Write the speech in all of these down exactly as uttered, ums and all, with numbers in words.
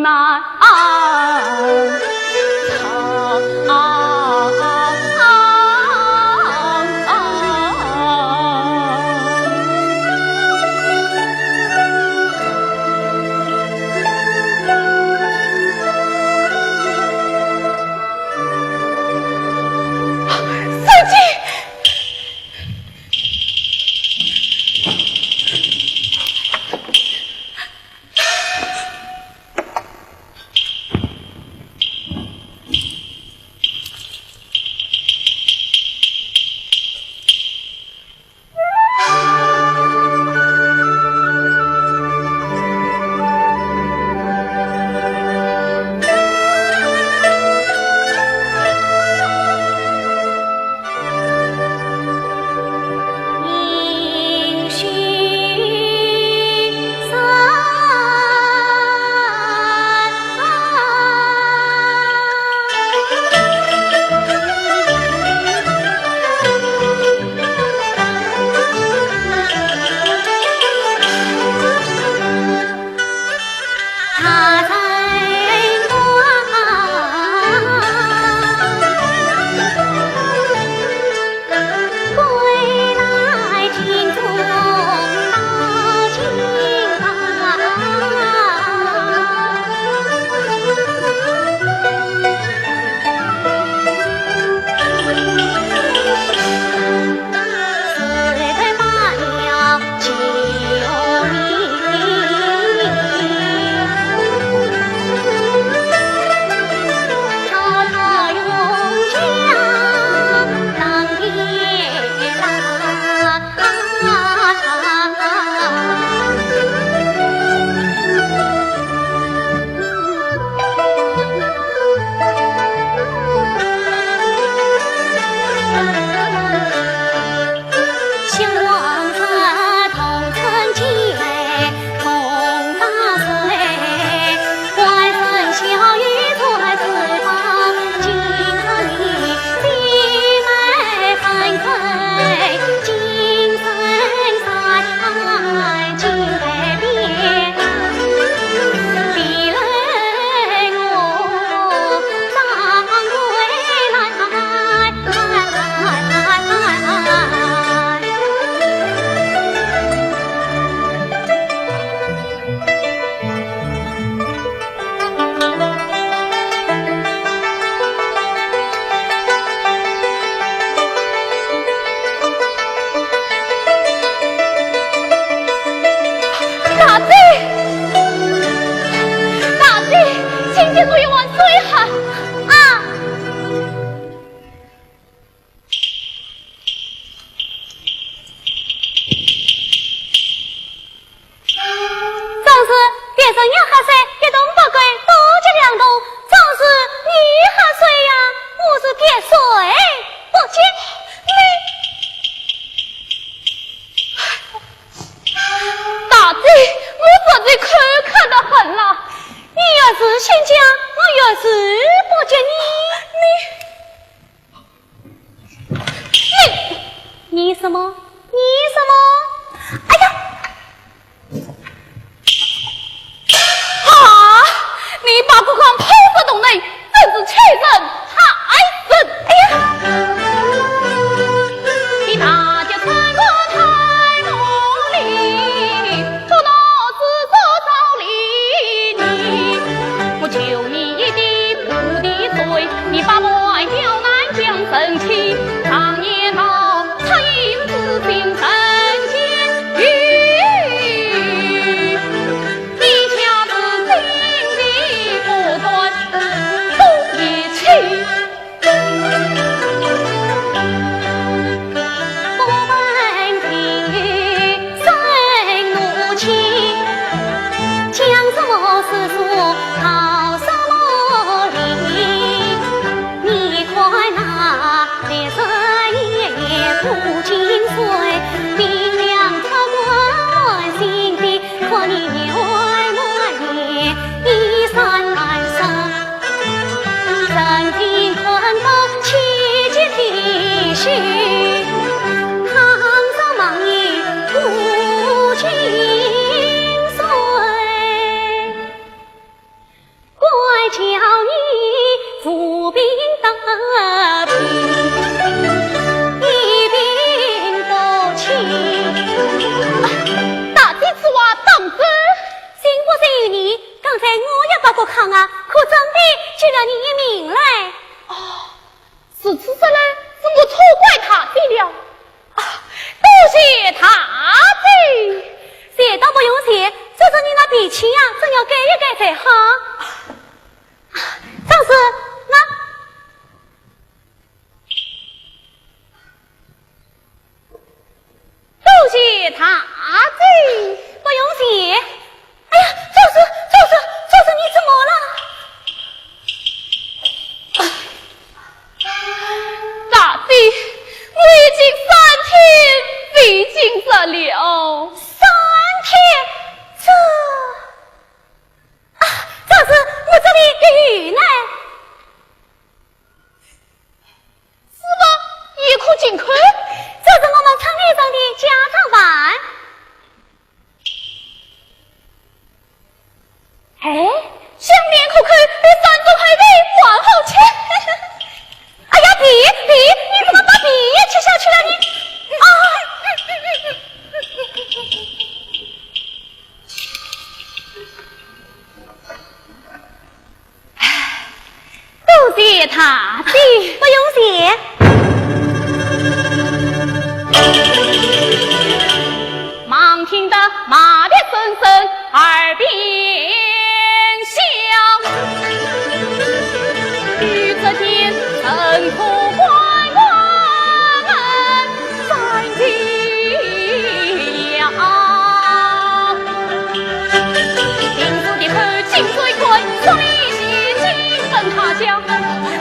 难啊！啊啊啊啊啊！小姐！ 大姐，大姐，请给我一碗水喝。啊！ 总是别人要喝水，一动不敢，多接两动，总是你喝水呀，我是给谁不接。你，大姐，我实在口渴得很了，你越是先讲，我越是不接你。你，你，你什么？你什么？哎呀！ 啊！你把我当炮灰当人，真是欺人害人！哎呀！你大家穿过太阳里，做那紫色早里呢。我求你一滴不滴水，你把我要难将人气，常言道，恻隐之心胜叫你扶贫打贫，一贫不清。大姐此话当真？信不信由你，刚才我也把个炕啊，可真的救了你一命嘞。哦，如此说来，是我错怪大姐了。啊，多谢大姐。谢倒不用谢，只是你那脾气呀，真要改一改才好。 张氏，那，多谢大姐。不用谢。哎呀，张氏，张氏，张氏，你怎么了？大姐，我已经三天未进食了。三天？这，啊，张氏，我这里有呢。 是否也可进口？这是我们村里人的家常饭。哎，香甜可口，比山珍海味还好吃。哎呀，爹，爹，你怎么把皮也吃下去了呢？啊！ 多谢大姐。不用谢。忙听得马蹄声声耳边响，雨遮天，尘土滚滚山间。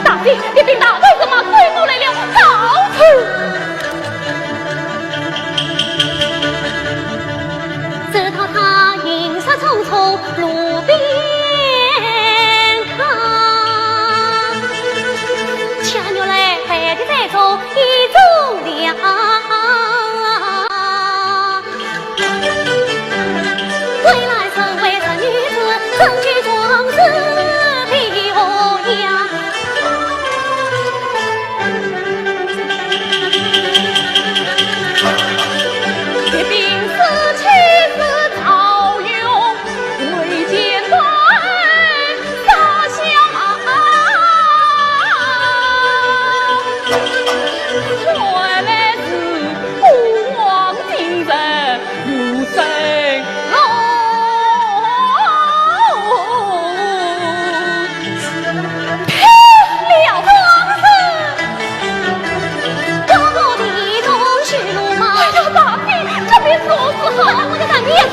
大姐，你禀大人，什么？我来了，告辞。只道他行色匆匆路边看，恰遇来白的在中一种了。 未来身为人女子，怎及壮士的模样？一柄是七十朝阳为前段。 哎呀，大姐，这便如何好？我的干爹子。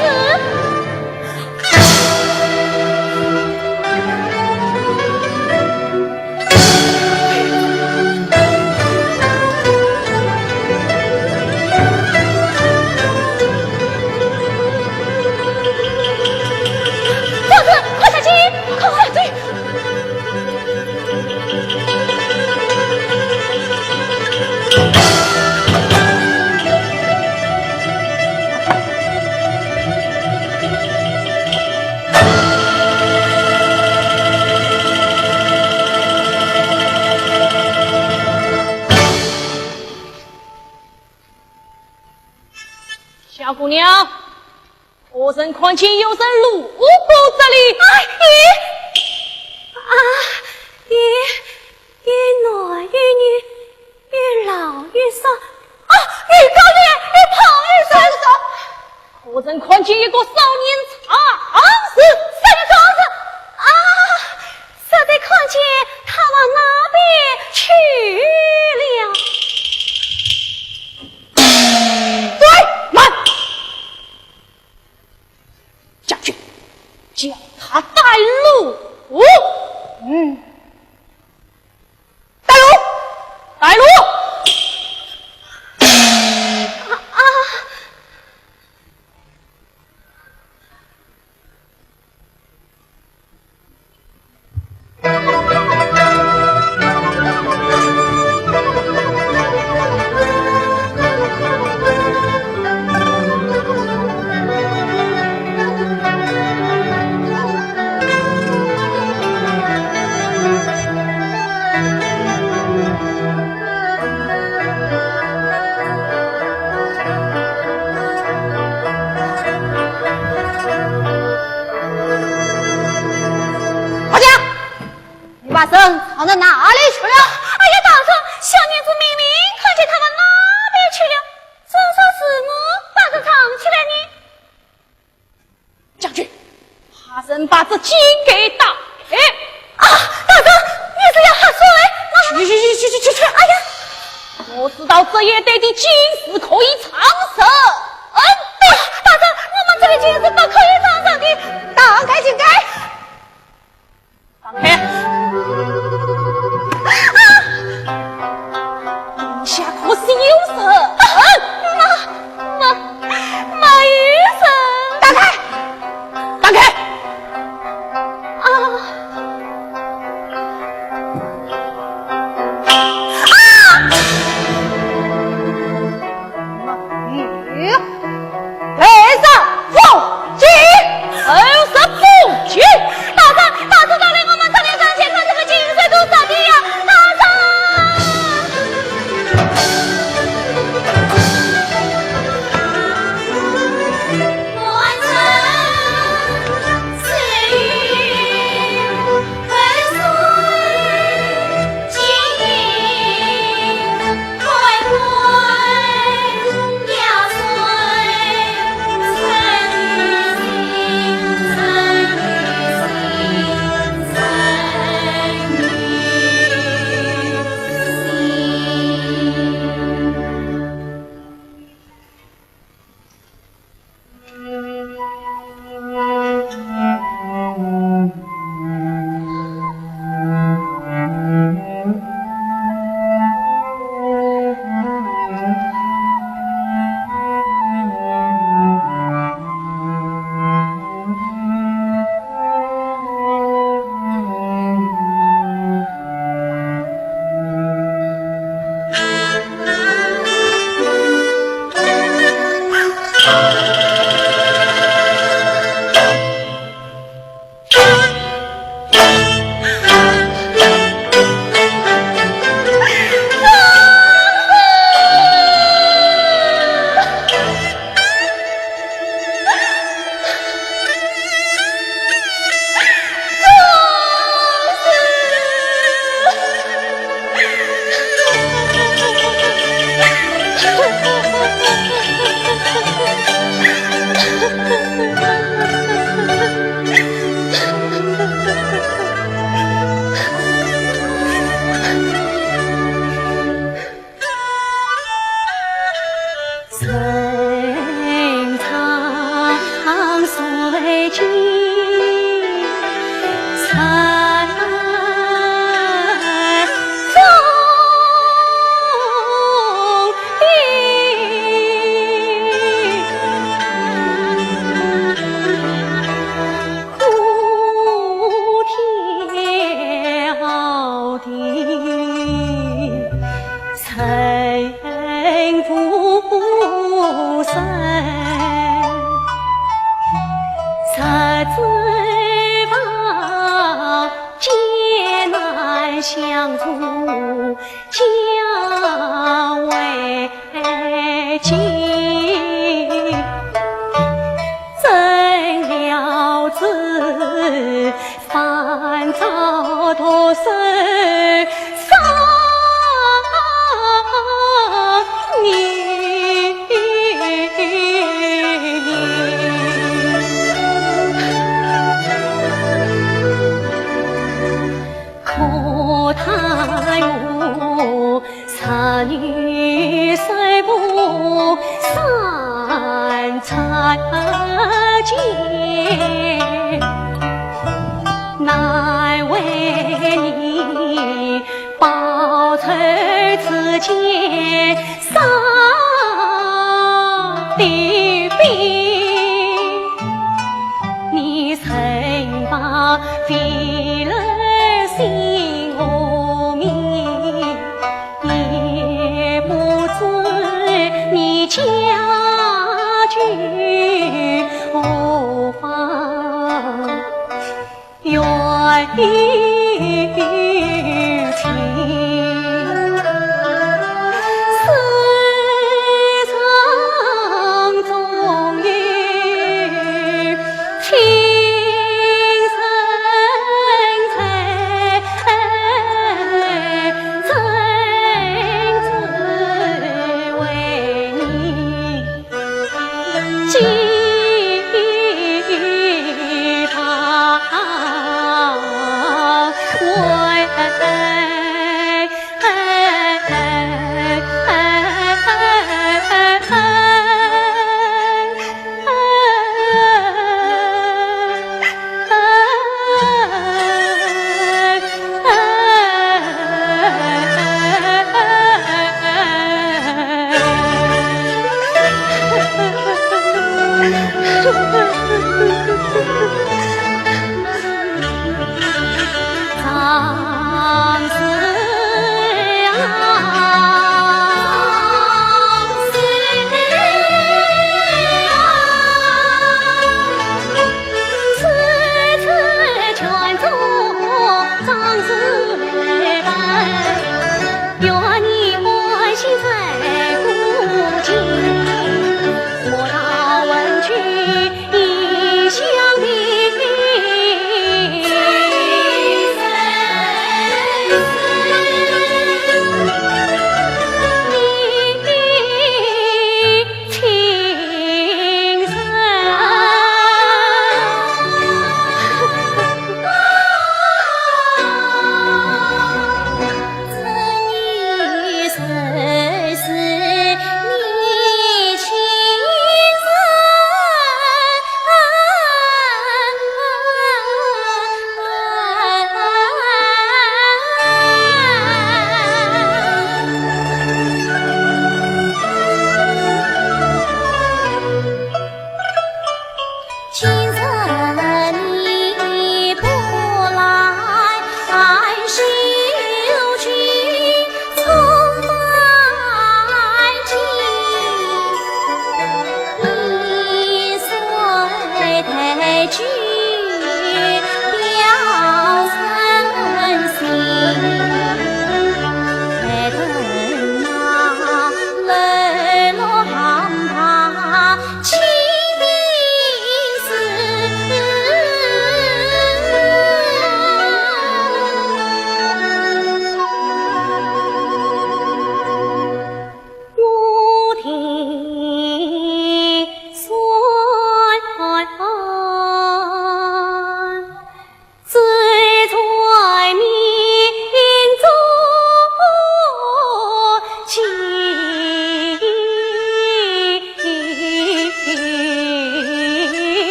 快点，快下去，快点！ 小姑娘，我曾看见有人路过这里。哎，你，啊，你，你男有女，有老有少，啊，有高有矮，有胖有瘦。我曾看见一个少年壮士。少年壮士？啊， 实在看见他往那边去了。对，慢！将军，叫他带路。嗯，带路，带路。啊，啊。 哎，大人藏到哪里去了？哎呀，大人，小女子明明看见他们那边去了，怎说字幕把人藏起来呢？将军，派人把这奸贼打开。啊，大人，你是要吓煞哎？我……去去去去去去！哎呀，我知道这一带的金子可以藏身。嗯，哎呀，大人，我们这里金子不可以藏身的。打开井盖。 打开。啊！底下可是有人。啊，没，没，没有人。打开，打开。啊。啊！ 来人，报警！来人，报警！大人，大人，大人，我们这里发现他这个金水都着的呀，大人！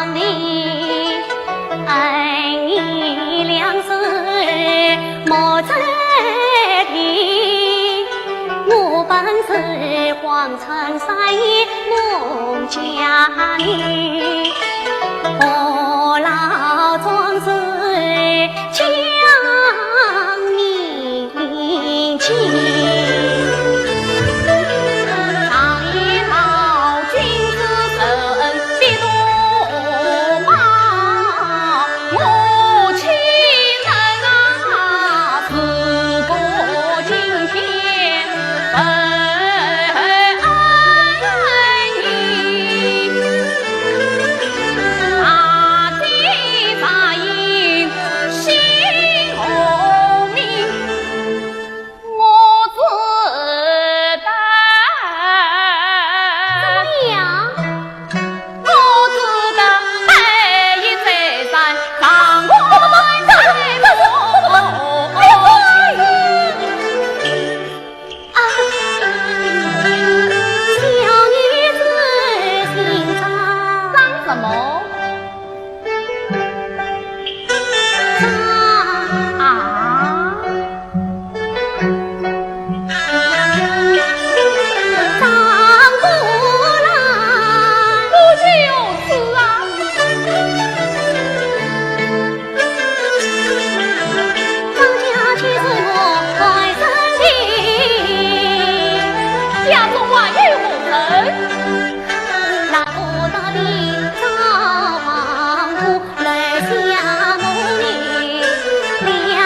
怎么样？啊，小女子姓张。张什么？张。啊。张果兰。我就是啊。 家中还有何人？哎呀！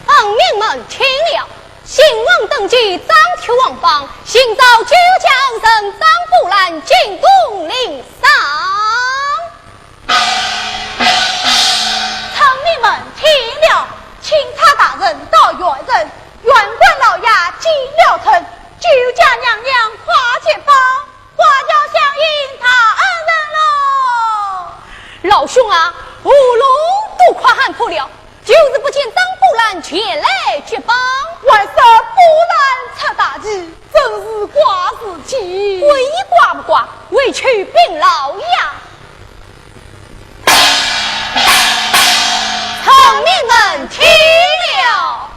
臣民们听了，新王登基，张贴王榜，寻找九江人张果兰进宫领赏。 臣民们听了，钦差大人到元城，元官老爷进了城，九江娘娘快接榜，快叫相迎大恩人喽。老兄啊，喉咙都快喊破了，就是不见张果兰前来接榜。还说果兰出大奇，真是怪事体。怪也怪不怪，回去禀老爷。 臣民们听了。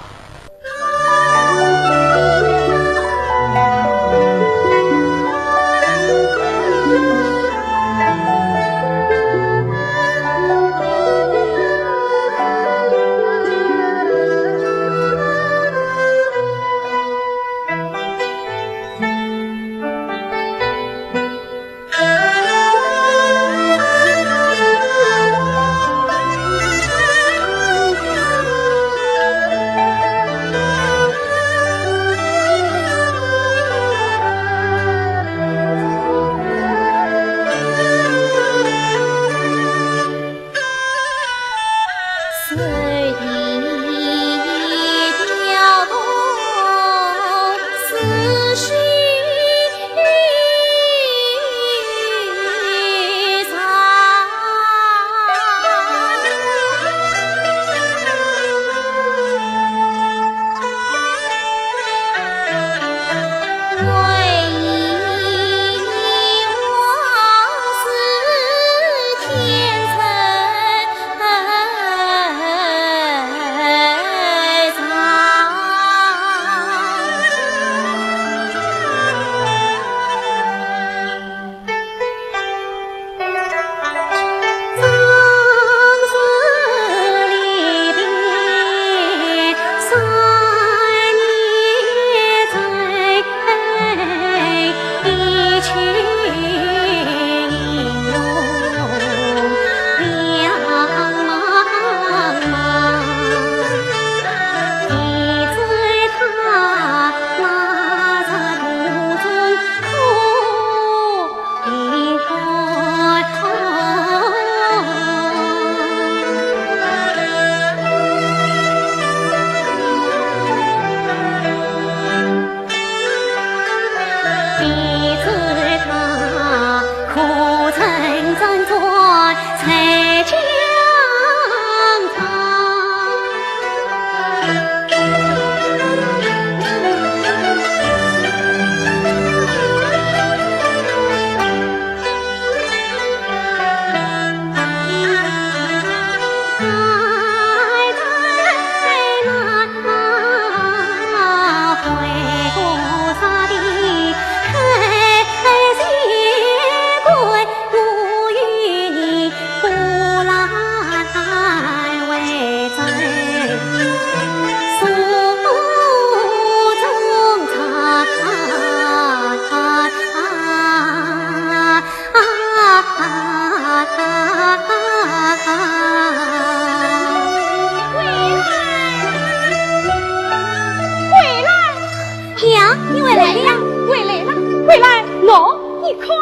你看，喏，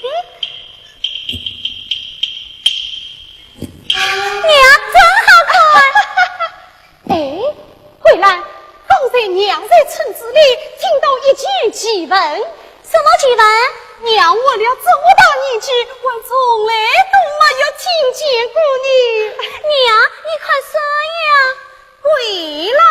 哎，娘，真好看。哎，慧兰，刚才娘在村子里听到一句奇闻。什么奇闻？娘活了这么大年纪，还从来都没有听见过呢。娘，你看谁呀？慧兰。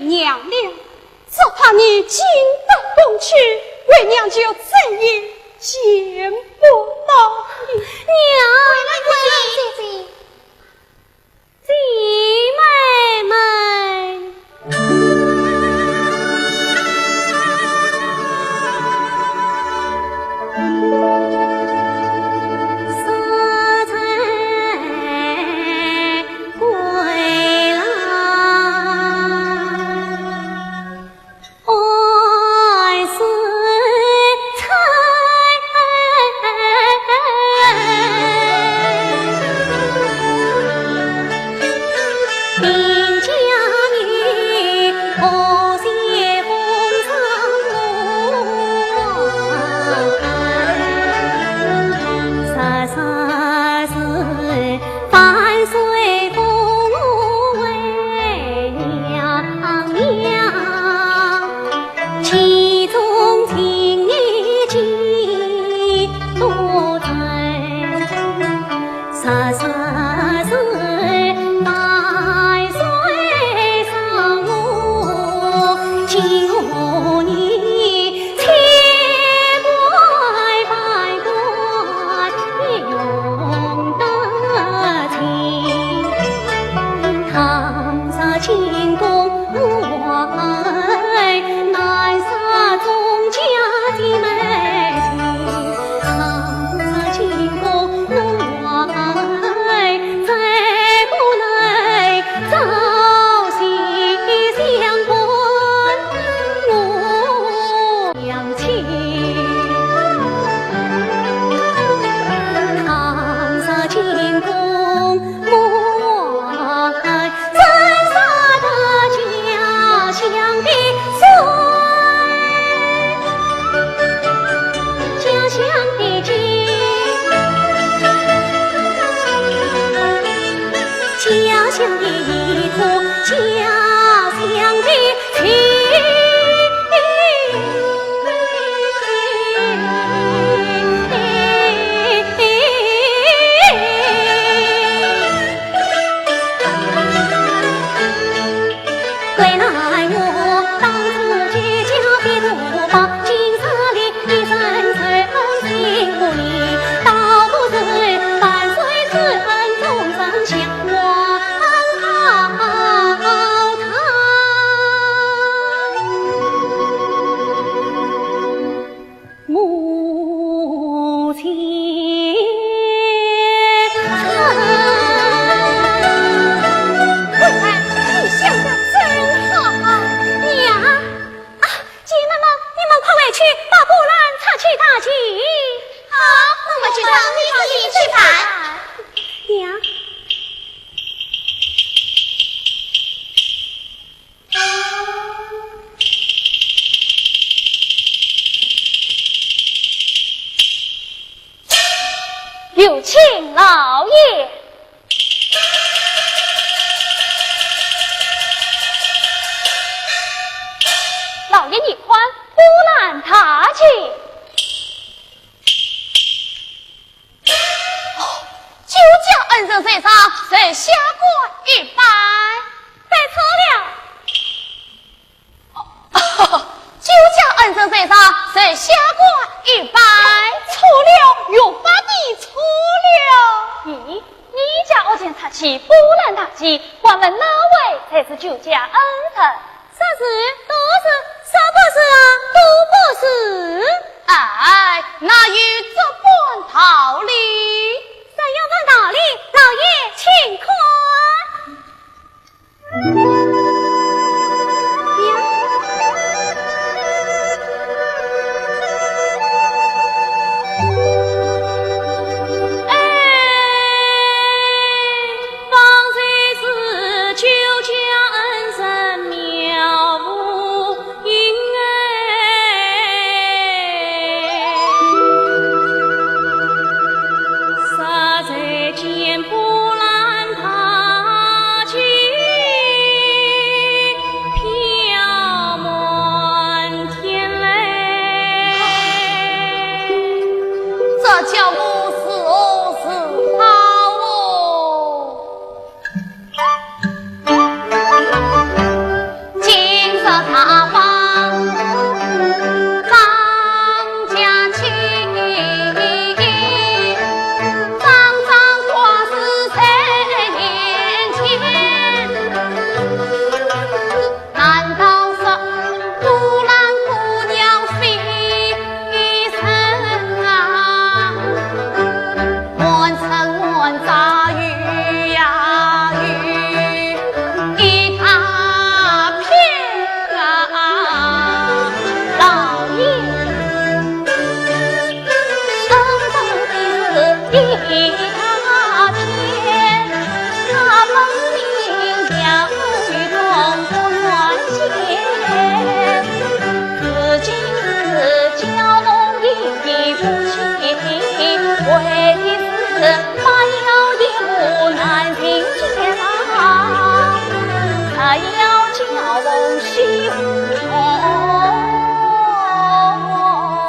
娘了，只怕你进得宫去，为娘就再也见不到你。娘，娘，姐姐。 姐妹们。母亲。哎，你想得真好。娘。啊，姐妹们，你们快回去把波兰擦去大吉。好，我们去找你姐姐吃饭。娘。 有请老爷。老爷，你看，波兰大吉。 哦，酒家恩人在上，受下官一拜。拜错了。哦，酒家恩人在上，受下官一拜。错了，越发的错了。咦，你家屋前擦起波兰大吉，敢问哪位才是酒家恩人？ 说是，都是，说不是啊，都不是。哎，哪有这般道理？怎样般道理？老爷，请看。呀。哎，方才是酒家恩人面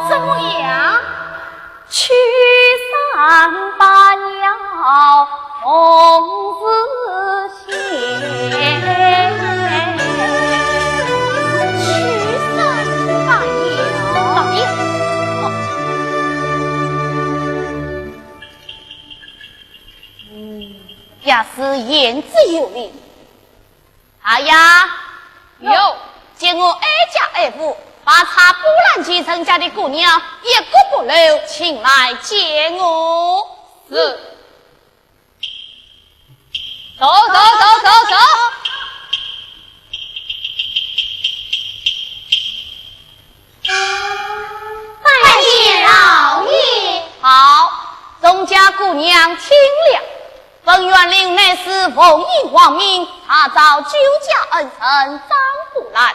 怎么样？去三拜了，奉旨谢。去三拜了。也是言之有理。 大爷。有。见我哀家哀父，把差波兰奇人家的姑娘一个不留，请来见我。是。走，走，走，走，走。 拜见老爷。好，众家姑娘听了，本县令乃是奉英皇命，查找救驾恩人张波兰。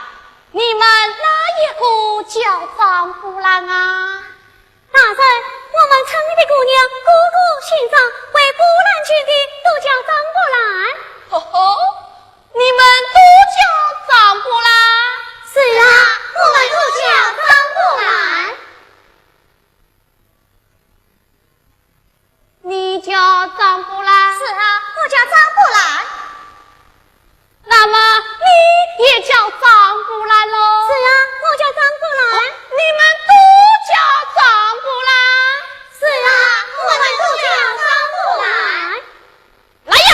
你们哪一个叫张波兰啊？大人，我们村里的姑娘个个姓张，为波兰君的都叫张波兰。哦吼， 你们都叫张波兰？是啊，我们都叫张波兰。你叫张波兰？是啊，我叫张波兰。那么你也叫张波兰喽？是啊，我叫张波兰。哦，你们都叫张波兰？是啊，我们都叫张波兰。 来呀！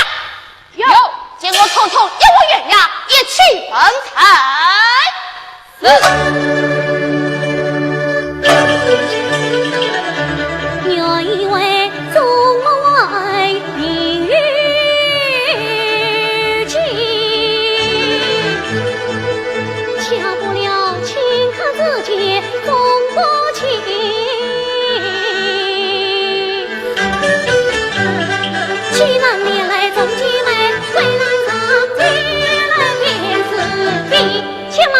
有。见我统统一屋鸳鸯，一起问罪。是。且慢，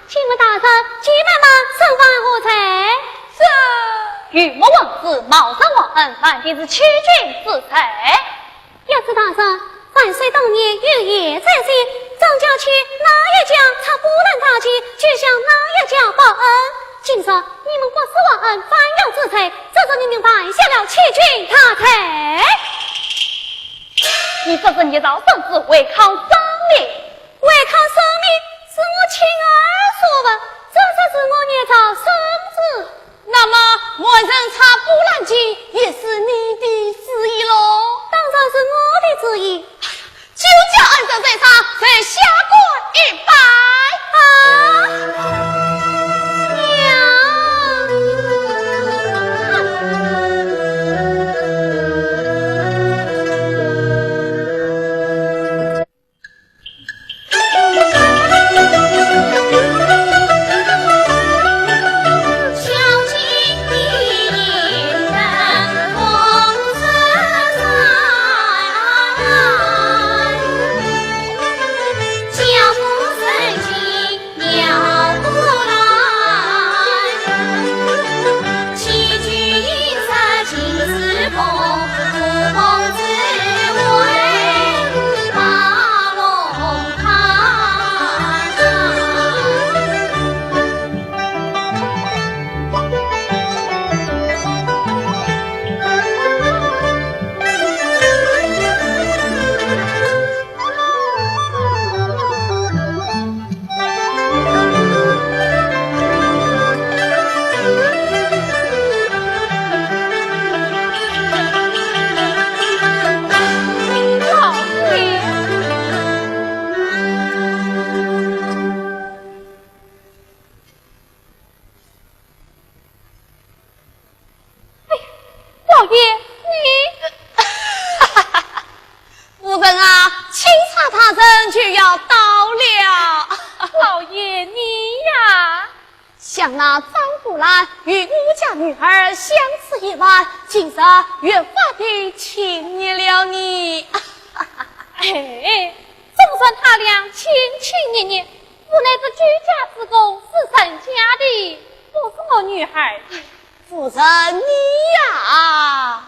且慢，大人，姐妹们身犯何罪？这鱼目混珠，冒认皇恩，犯的是欺君之罪。 御史大人，万岁当年有言在先，张家娶哪一家插波兰大旗，就向哪一家报恩。今日你们国事皇恩，反咬之罪，这是你们犯下了欺君大罪。你这是捏造圣旨，违抗圣命。违抗圣命，是我亲耳所闻，这才是我捏造圣旨。 那么，我认插波兰旗也是你的旨意喽？当然是我的旨意。救驾恩人在上，受下官一拜。啊，娘！想那张姑兰与我家女儿相识一晚，今日越发的亲热了呢。哎，纵然他俩亲亲热热，无奈这居家之功是人家的，不是我女儿。夫人你呀，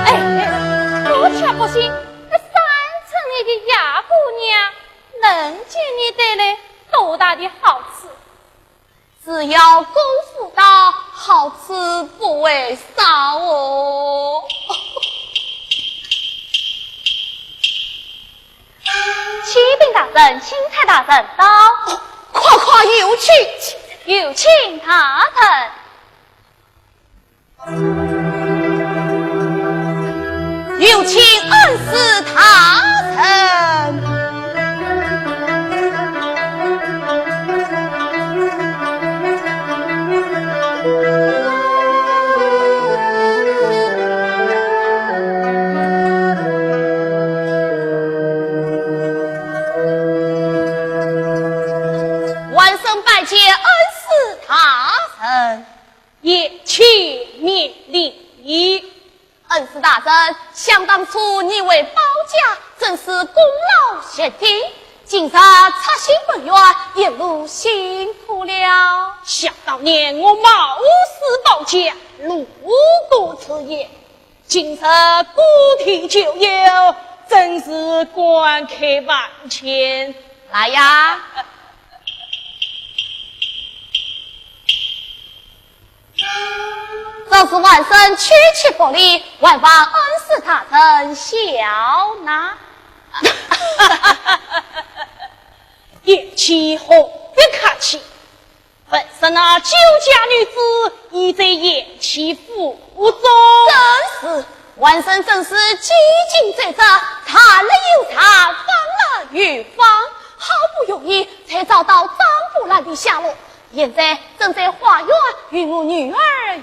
哎，我却不信，那三春里的野姑娘能给你带来多大的好处。 只要功夫到，好处不会少哦。启禀大人，钦差大人到。快快有请。有请大人。 有请恩师大人。万岁拜见恩师大人。 贤妻免礼。恩师大人，想当初你为保家，真是功劳绝顶。今日出师奔远，一路辛苦了。想当年我冒死保家，路过此地，今日故地重游，真是感慨万千。来呀！ 这是晚生区区薄礼，还望恩师大人笑纳。贤妻何必客气？本是那酒家女子，已在贤妻府中。正是，晚生正是几经周折，查了又查，访了又访，好不容易才找到张姑兰的下落。 现在正在花园与我女儿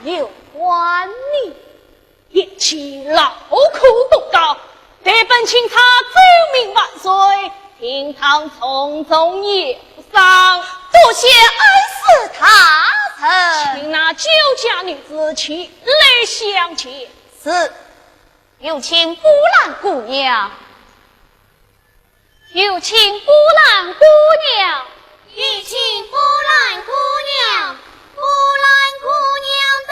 游玩呢。贤妻劳苦多高，待本钦差奏明万岁，定当从重有赏。多谢恩师大人。请那酒家女子前来相见。是，有请姑兰姑娘。 有请姑兰姑娘。有请姑兰姑娘。姑兰姑娘到。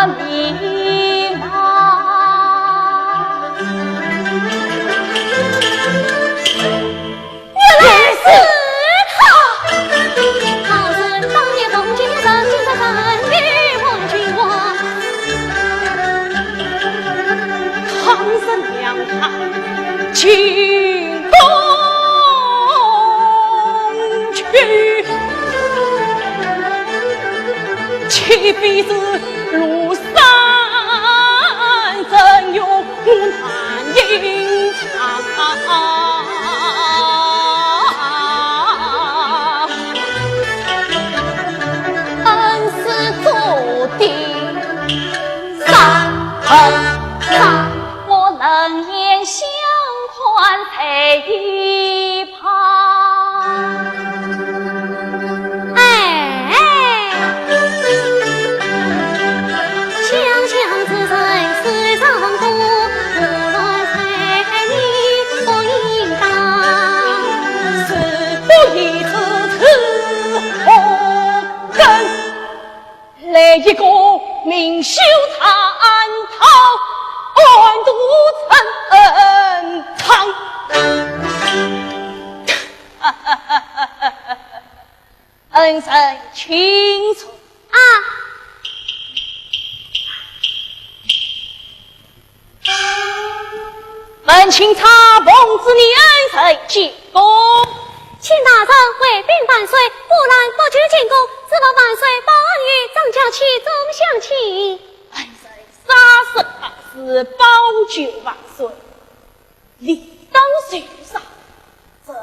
你吗？原来是他！唐人两汉进宫去，岂非是庐山真有 难隐藏。恩师注定，杀恨杀，我冷眼相看在一旁。 哎，想想此人是上多，何来才艺不应当？是不宜此次何更？来一个明修栈道，暗度陈仓。 恩人请坐。啊。闻钦差奉旨，恩人进宫。请大人回禀万岁，不然不求进宫，只望万岁保恩于张家七中乡亲。恩人啥人大事，保举万岁，理当受赏。只是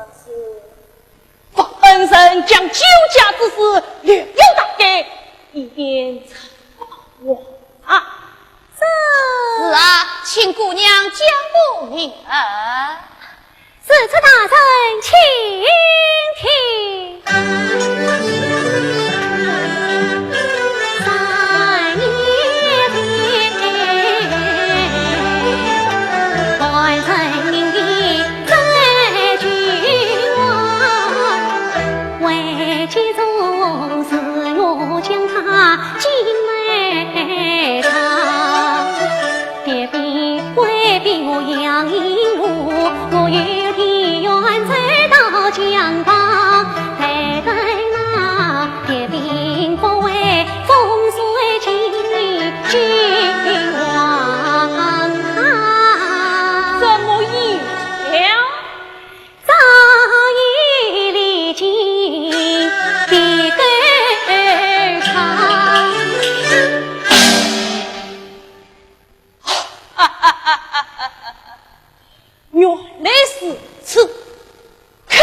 望恩人将酒驾之事留有大戒，以便惩罚皇上。是。是啊，请姑娘讲个明白。如此大人请听。三年前，官人命令 在君王，为己从事，我将他进来堂。点兵回避我杨英路，我有点远走到江旁，待等那点兵不回，风水起君王啊。怎么样？ 早已历尽的歌唱。原来如此，口说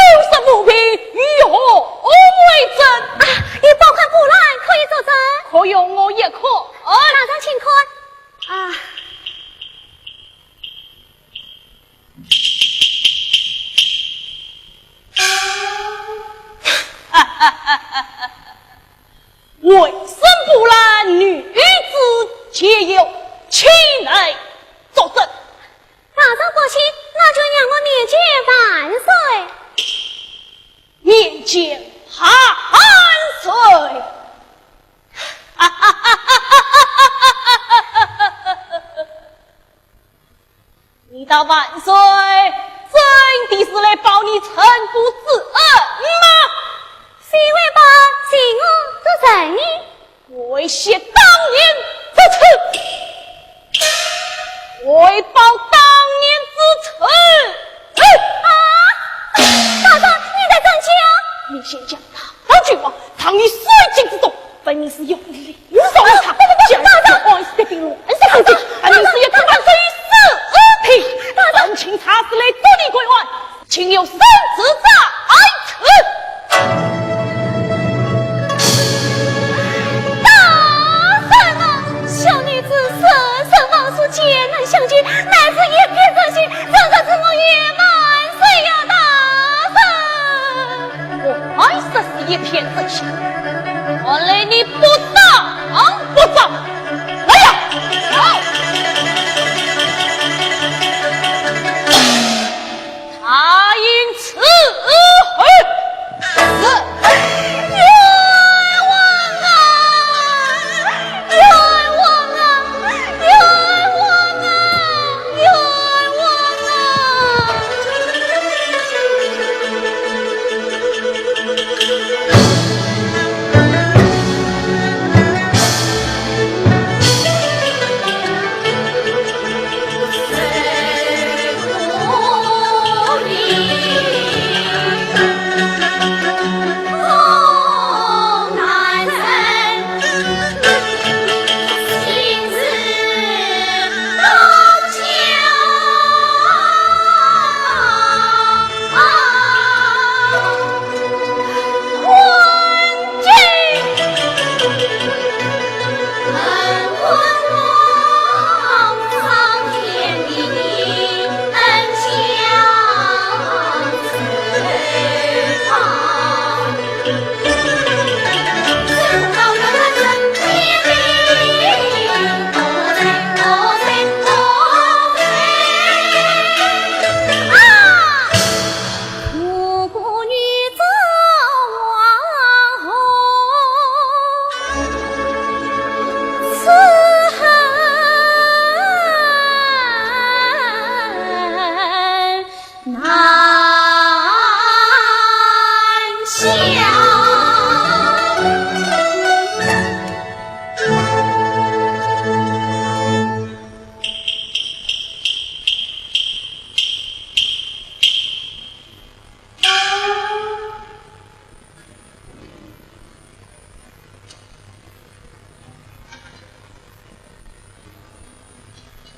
无凭，有何为证？啊，有宝冠布兰可以作证。可容我一看。大人请看。啊。 为什么布兰女子皆有，岂能作证？大人不信，那就让我面见万岁。面见万岁！ 你道万岁真的是来报你陈府之恩吗？谁会报？是我做什么？为洗当年之仇，为报当年之仇。啊！大人，你在讲什么？你先讲。 到君王，当你水晶之中，分明是有人利用他，将你安置在兵乱之中，分明是要将万岁于死地。大人，大人，闻钦差是来捉你归案，请有圣旨在此。大人啊，小女子生身枉死，皆难相及，乃是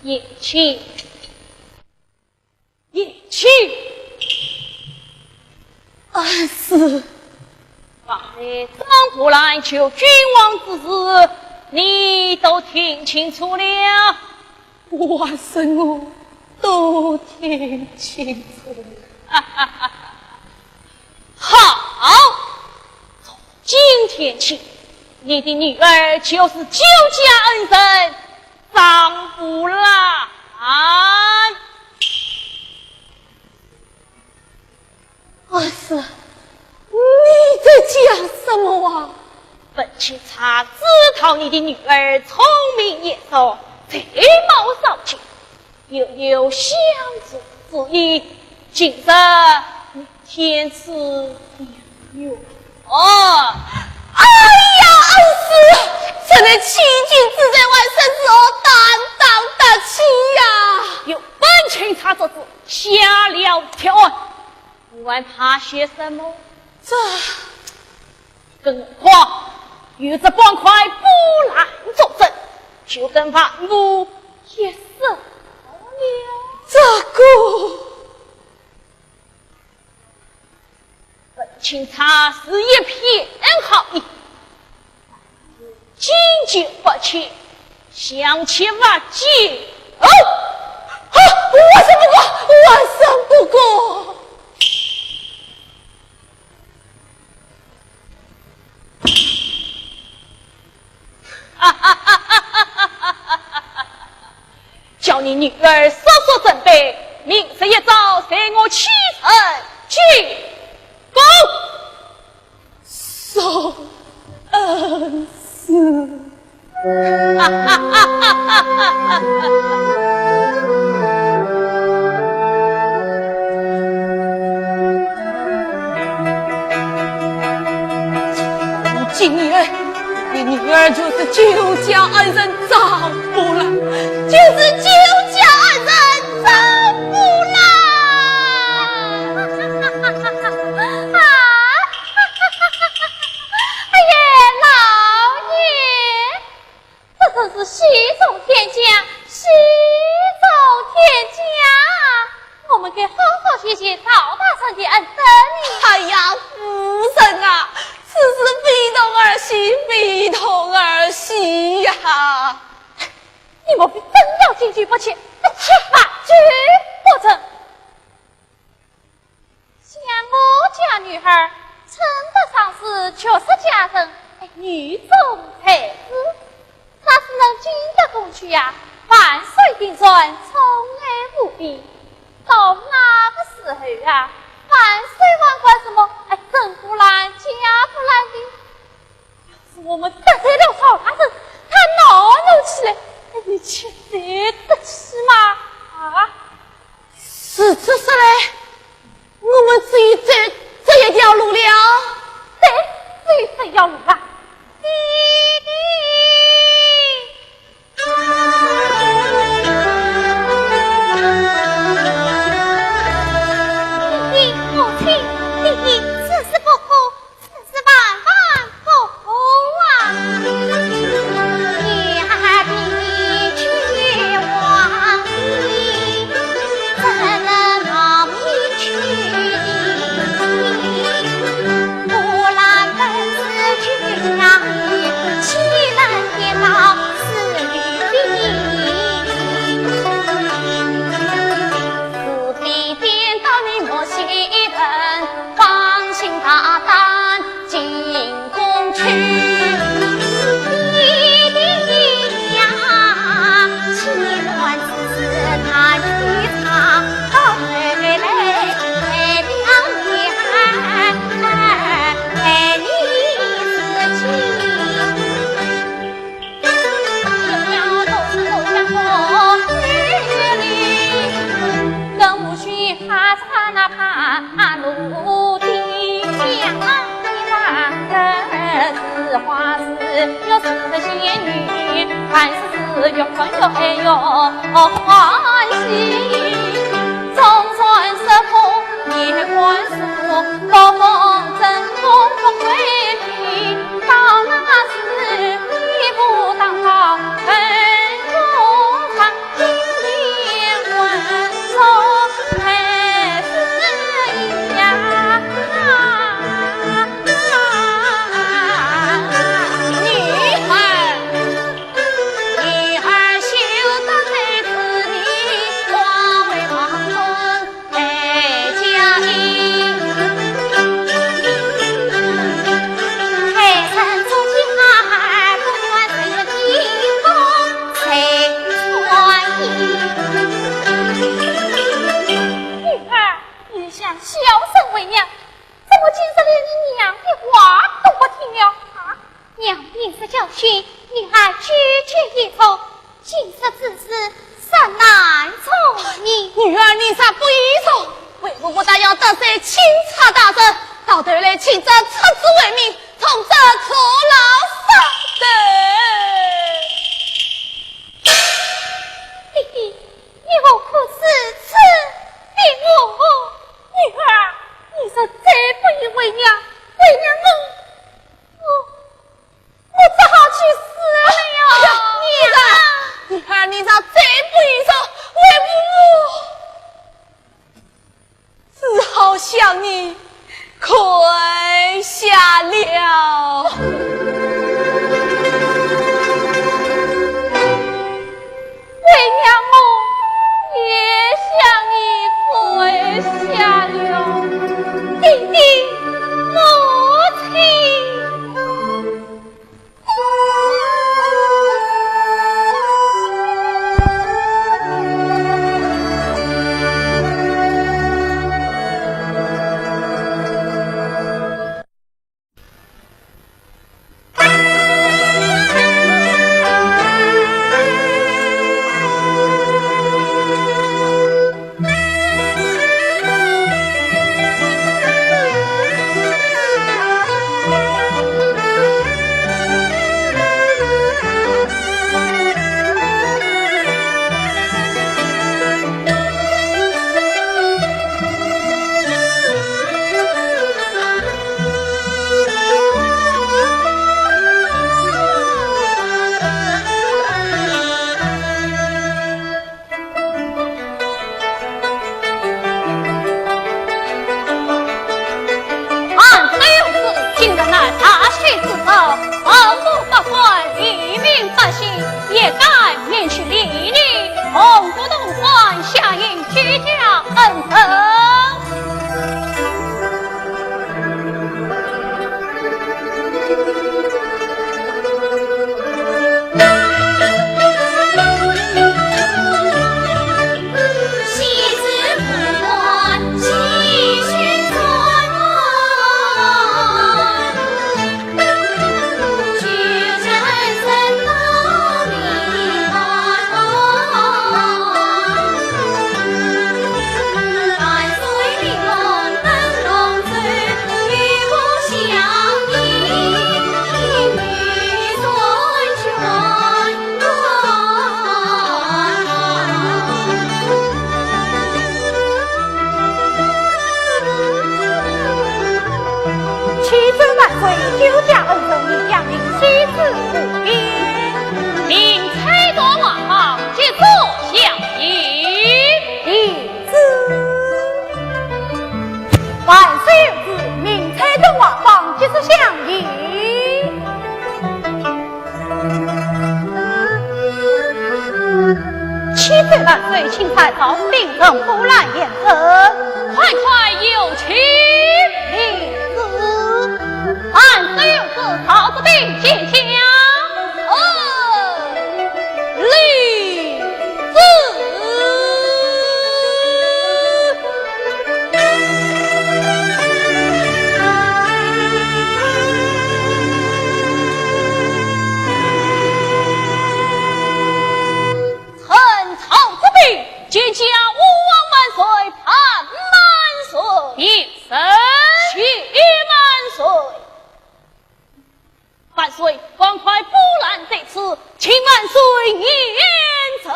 贤妻，贤妻。恩师。方才张伯兰求君王之事，你都听清楚了？ 我说我都听清楚了。好，从今天起，你的女儿就是救驾恩人张伯兰。 恩师，你在讲什么啊？本钦差知道你的女儿聪明贤淑，才貌双全，又有相助之意，今日你天赐良缘。哦，哎呀，恩师，这位欺君之罪，还真是哦，担当得起呀。有本钦差做主，下了条案， 你还怕些什么？这……更何况有这方块布幔作证，就等万无一失了。这个……本钦差是一片好意， 敬酒不吃，相欠勿救。哦，好，我说不过，我说不过。叫你女儿速速准备，明日一早随我启程进宫。 受恩师。你今日，你女儿就是救驾恩人张伯兰，就是救驾恩人张伯兰。啊！ 哎呀，老爷，这真是喜从天降，喜从天降啊！我们该好好谢谢赵大人的恩德呢。哎呀，夫人啊，此事非同儿戏，非同儿戏呀！你莫非真要敬酒不吃，不吃饭就不成？ 想我家女儿，称得上是绝世佳人，哎，女中才子。若是能进得宫去呀，万岁定然宠爱无比。到那个时候啊，万岁还管什么，哎，珍珠兰、嘉珠兰的。 我们得罪了赵大人，他恼怒起来，你却对得起吗？啊？如此说来，我们只有走这一条路了。对，只有这条路了。爹爹，母亲，爹爹，此事不可， 此事万万不可啊！了。为娘我也向你跪下了，爹爹母亲。 俺这有子，今日乃大喜之日，文武百官、黎民百姓也该免去礼仪，同祝同欢，响应居家恩德。 启奏万岁，救驾恩人，李将军喜事无边。命差到外邦，即速相迎。领旨。万岁有旨，命差到外邦，即速相迎。启奏万岁，钦差赵子定曾波兰远征。快快有请。领旨。万岁有旨，赵子定见驾。嗯，领旨。 臣赵子定见驾，吾皇万岁，万岁。平身。谢万岁。万岁，方才波兰得知，请万岁严正。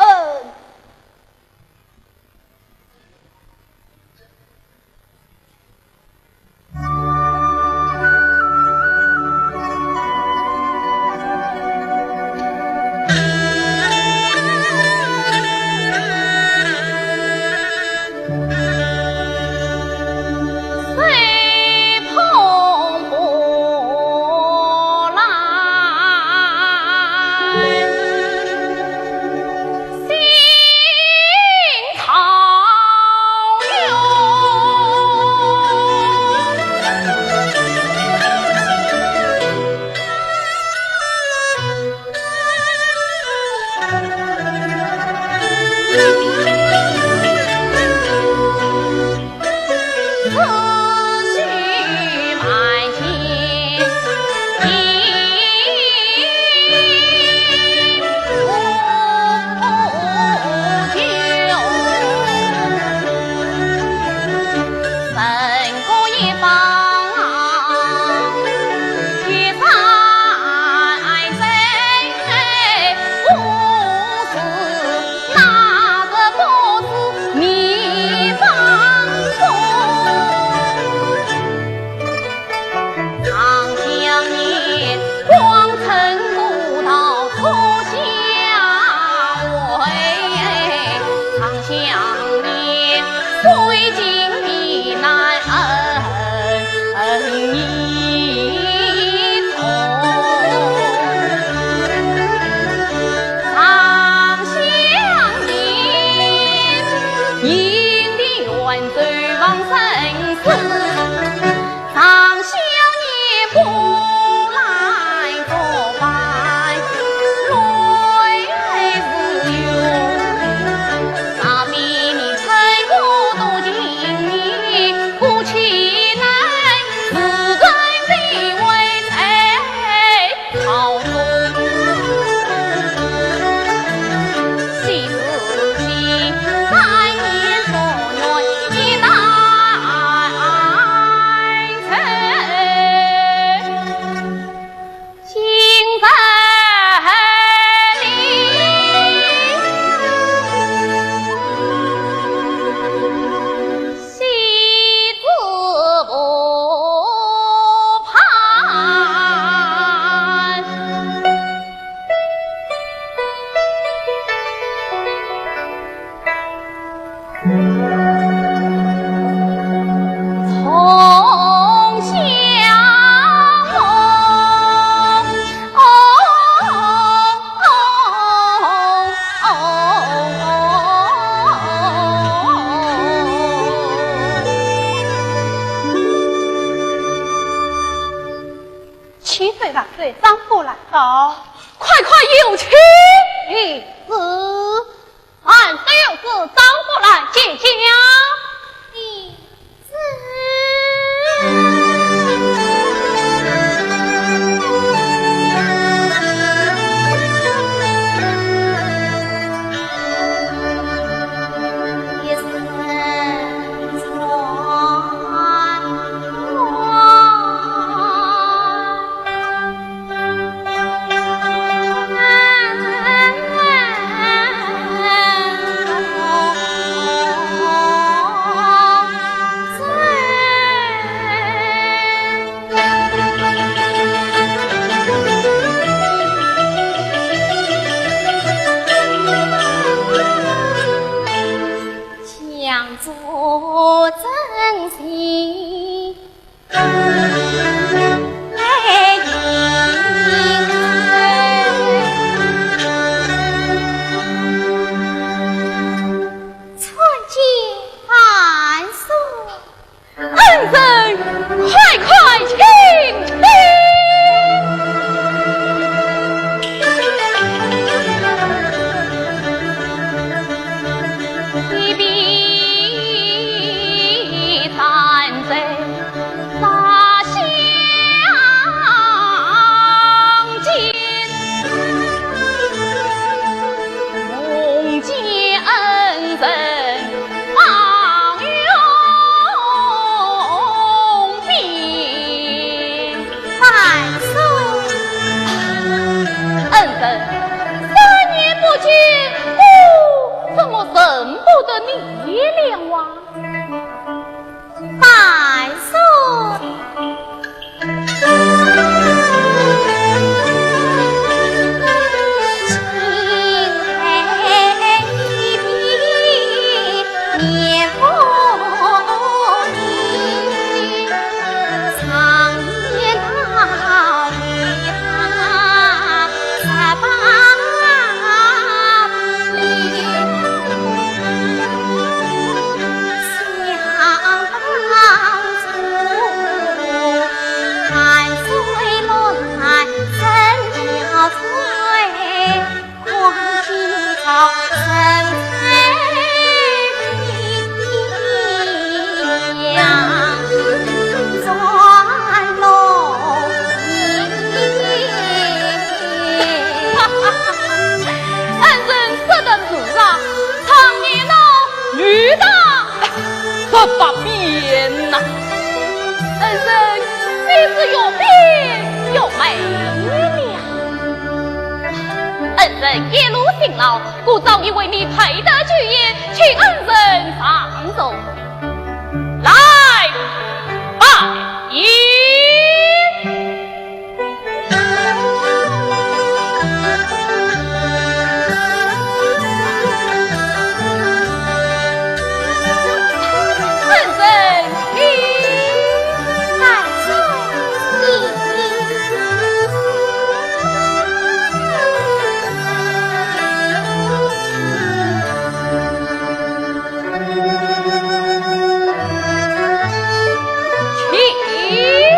到，快快有请。是。俺有事找过来见驾。 参见万岁。恩人，快快请起。 万岁。恩人，三年不见，哦，怎么认不得你了啊？万岁。恩人说得是啊，常言道，女大十八变呐。恩人，你是越变越美了。恩人一路辛劳， 故早已为你备得酒宴，请恩人上座。来摆宴。恩人请。 请。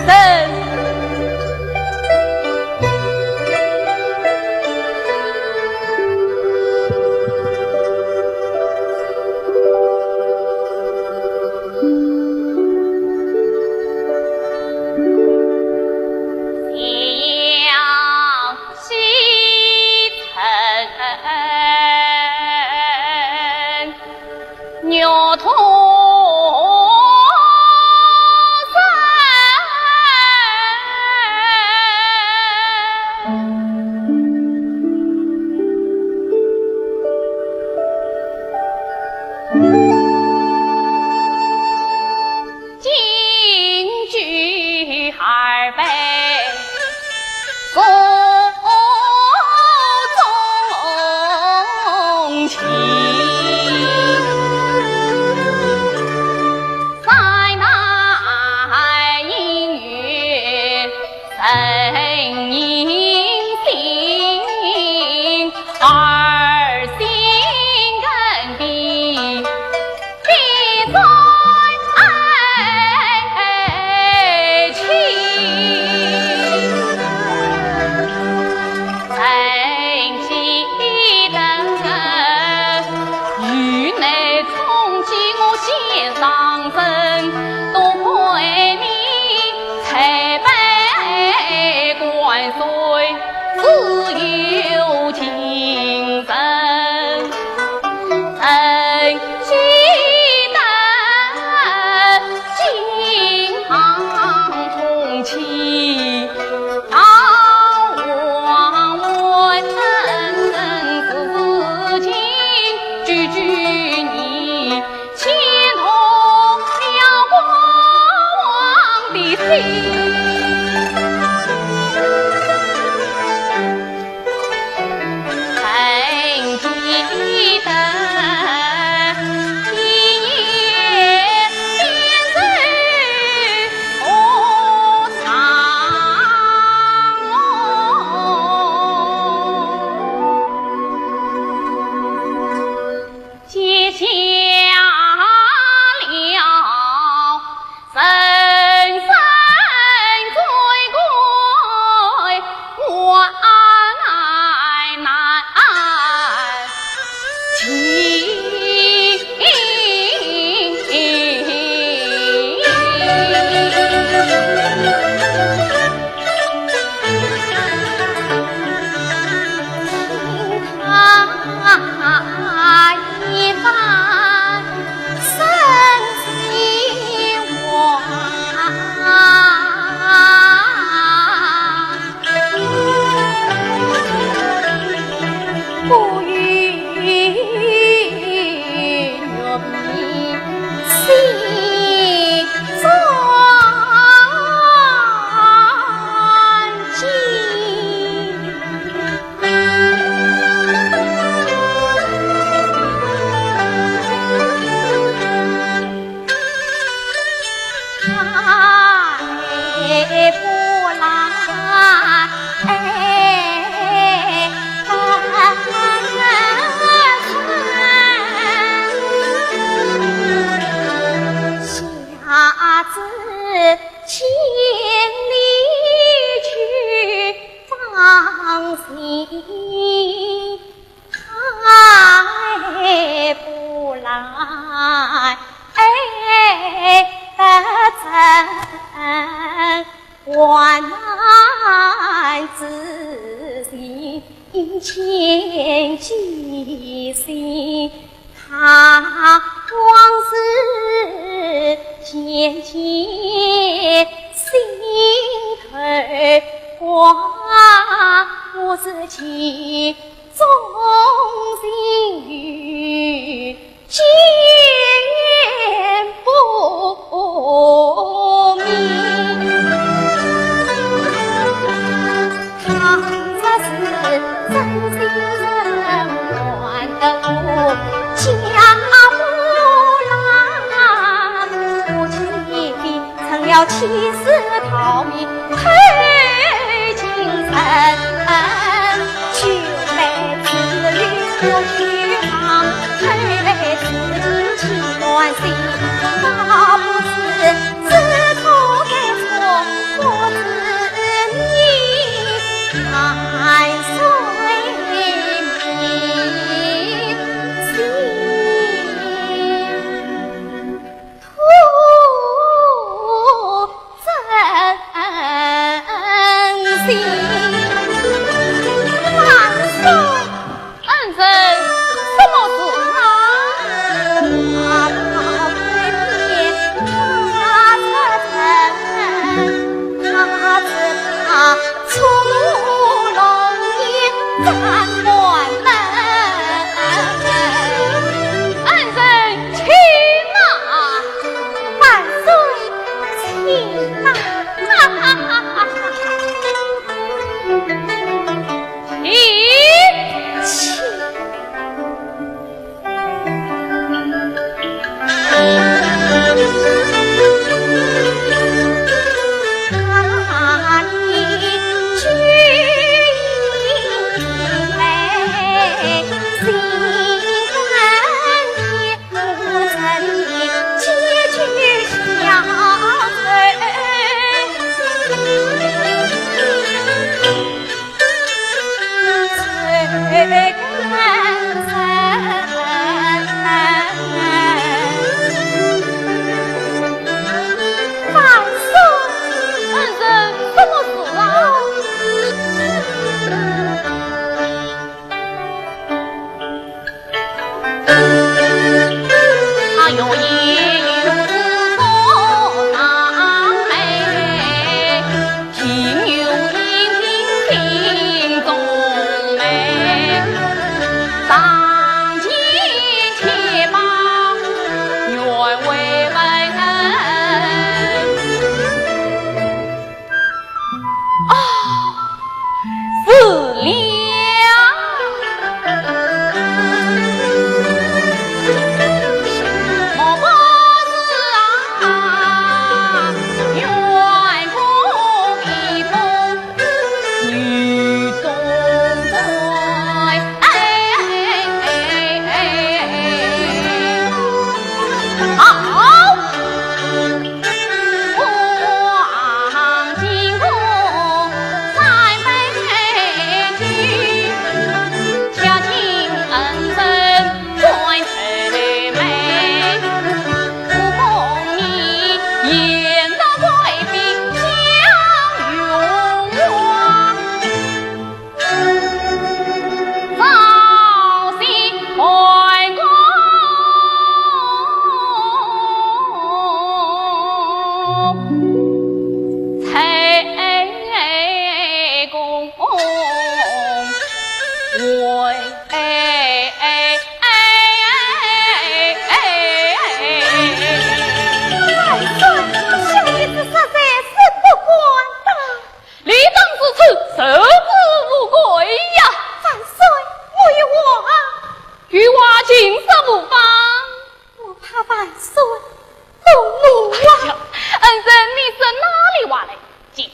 人。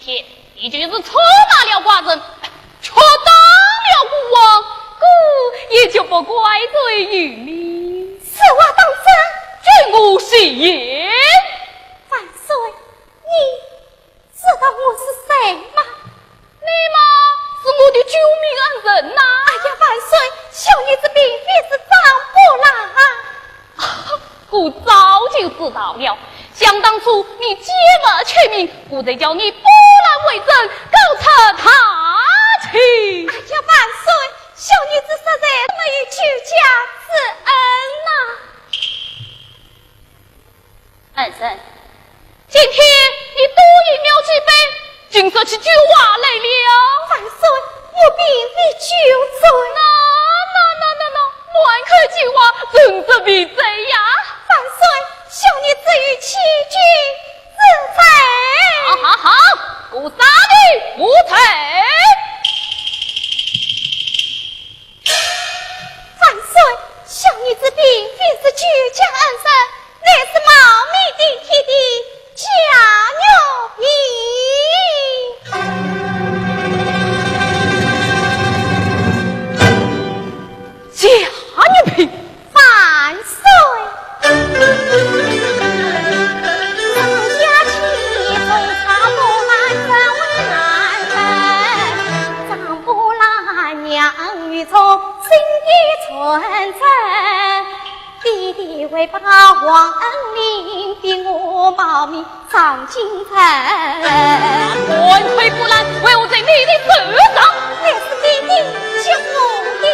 天，你就是出卖了寡人，触犯了孤王，孤也绝不怪罪于你。此话当真？据我实言。万岁，你知道我是谁吗？你嘛，是我的救命恩人呐。哎呀，万岁，小女子并非是张波兰。 我早就知道了。想当初你奸犯欺民，我才叫你波兰为证，告出他去。哎呀，万岁，小女子实在没有救驾之恩呐。恩人，今天你多饮了几杯，竟说起酒话来了。万岁，我并非酒醉。喏，喏，喏，喏，喏，满口酒话，真是迷醉呀。万岁，小女子有欺君之罪。好，好，好，我杀你无罪。 万岁，小女子并非是酒驾恩人，乃是冒名顶替的贾玉娣。贾玉娣？万岁！ 干脆不然，为何在你的手上？乃是爹爹教我的。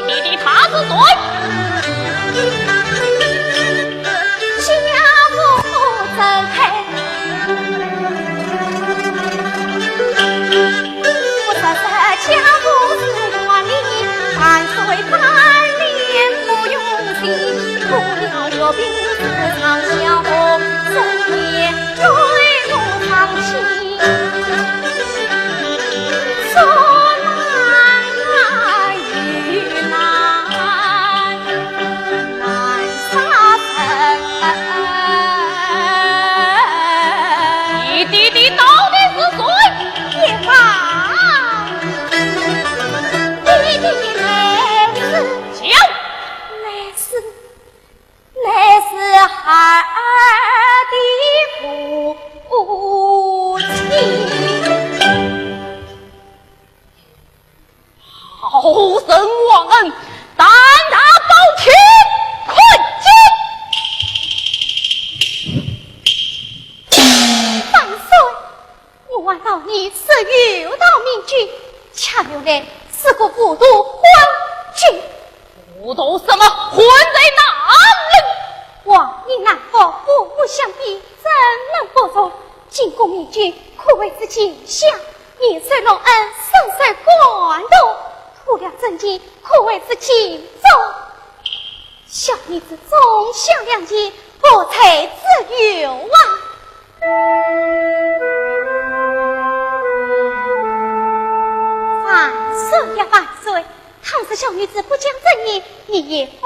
爹爹他是谁？ 你爹爹到底是谁？爹爹乃是，叫，乃是，乃是孩儿的父亲。 好人忘恩，胆大包天，困境。万岁，我还道你是有道明君，恰原来是个糊涂昏君。糊涂什么？昏在哪里？王命难服，父母相逼，怎能不从？进宫面君，可谓是奸相。 年岁老恩，身受感动，破了真情，可谓是情重。小女子忠孝两全，何罪之有啊？万岁呀万岁！倘使小女子不讲真言，你也分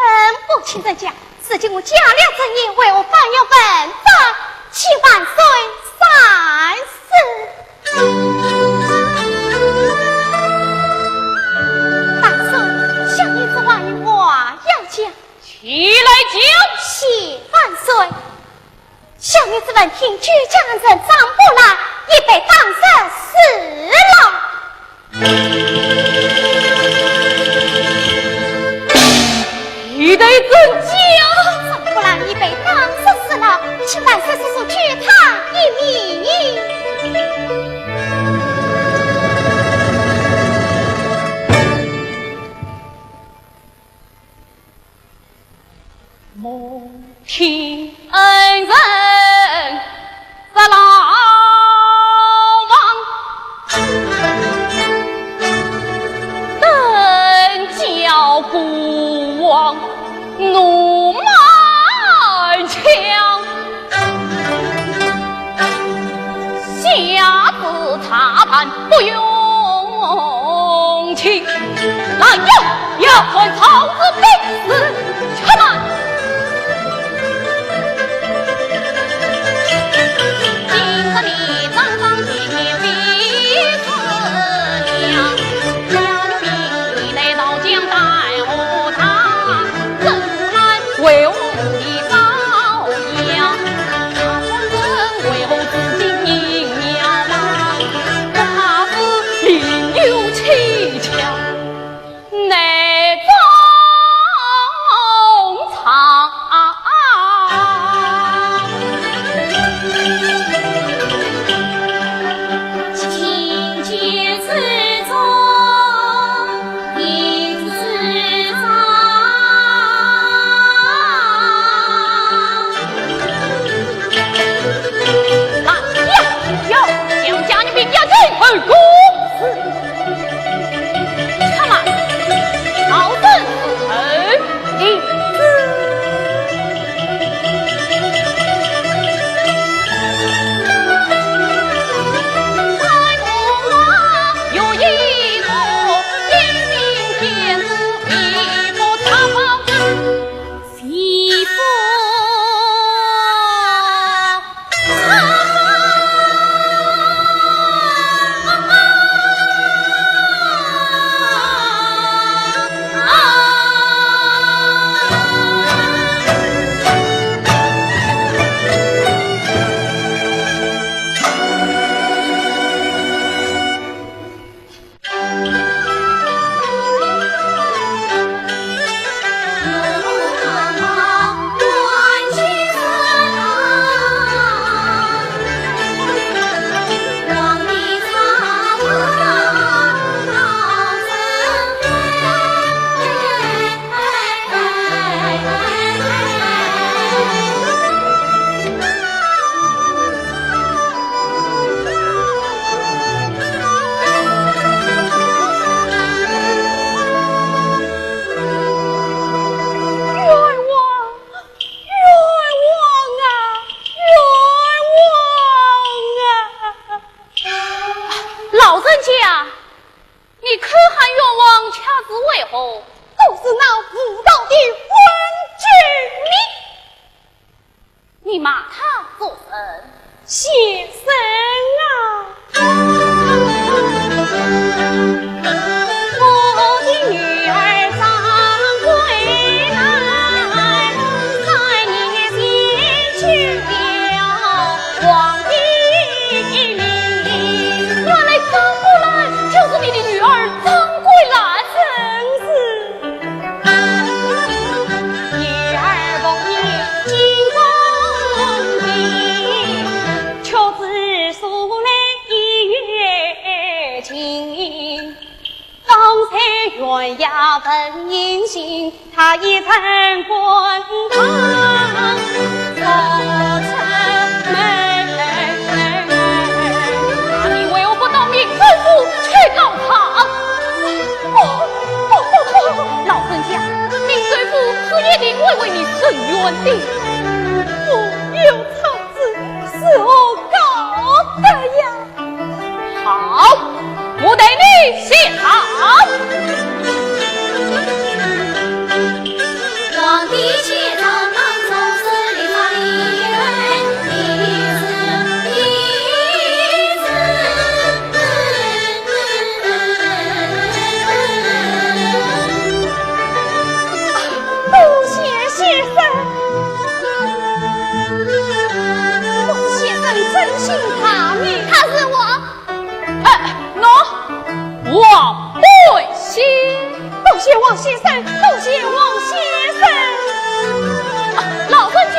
不清真假。如今我讲了真言，为何反要问斩？请万岁三思。 大人，小女子还有话要讲。起来讲。谢万岁。小女子闻听酒驾恩人张波兰已被打入死牢。 你待怎讲？张波兰已被打入死牢，请万岁速速救他一命。蒙天恩人 杀老王，等叫孤王怒满腔，下旨查办不用情。来呀，要看曹植必死，且慢。官衙问银杏，他已站官堂，走出门。那你为何不到明州府去告状？不，不，不，不，老人家，明州府是一定会为你伸冤的。我有状子，是何告的呀？ 好，我代你谢状。皇帝谢状，当中是立法的，立是立字。多谢先生。 王先生尊姓大名？他是我。哎，喏，王本兴。多谢王先生，多谢王先生。啊，老人家，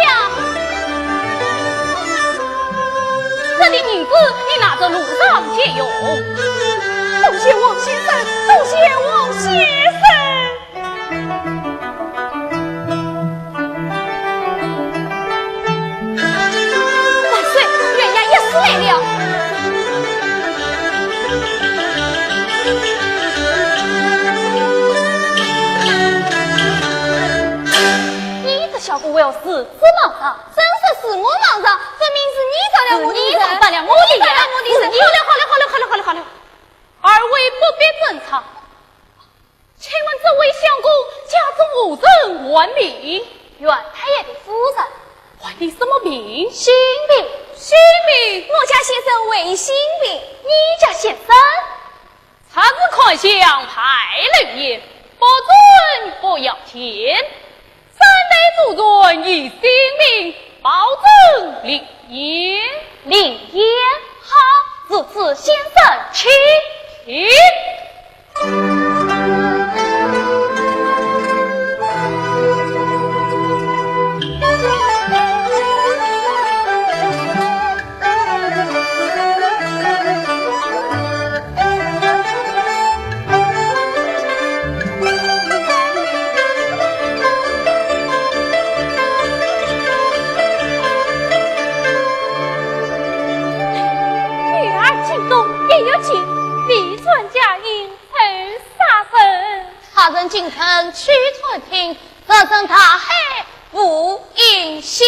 这点银子你拿着路上借用。多谢王先生，多谢王先生。 万岁，县衙一时来了。你这小鬼为何如此莽撞？真是是我莽撞，分明是你着了我的人。是你上当了我的当了我的人。是你。好了，好了，好了。二位不必争吵。 请问这位相公家中何人唤名？袁太爷的夫人。唤的什么名？姓名。姓名？我家先生魏姓名。你家先生？查字看相，排流年，不准不要紧。三代祖传一姓名，保证灵验。灵验？好，如此先生请。请。 女儿进宫，一入京，未曾讲 他人进城去探听，这声大海无音信。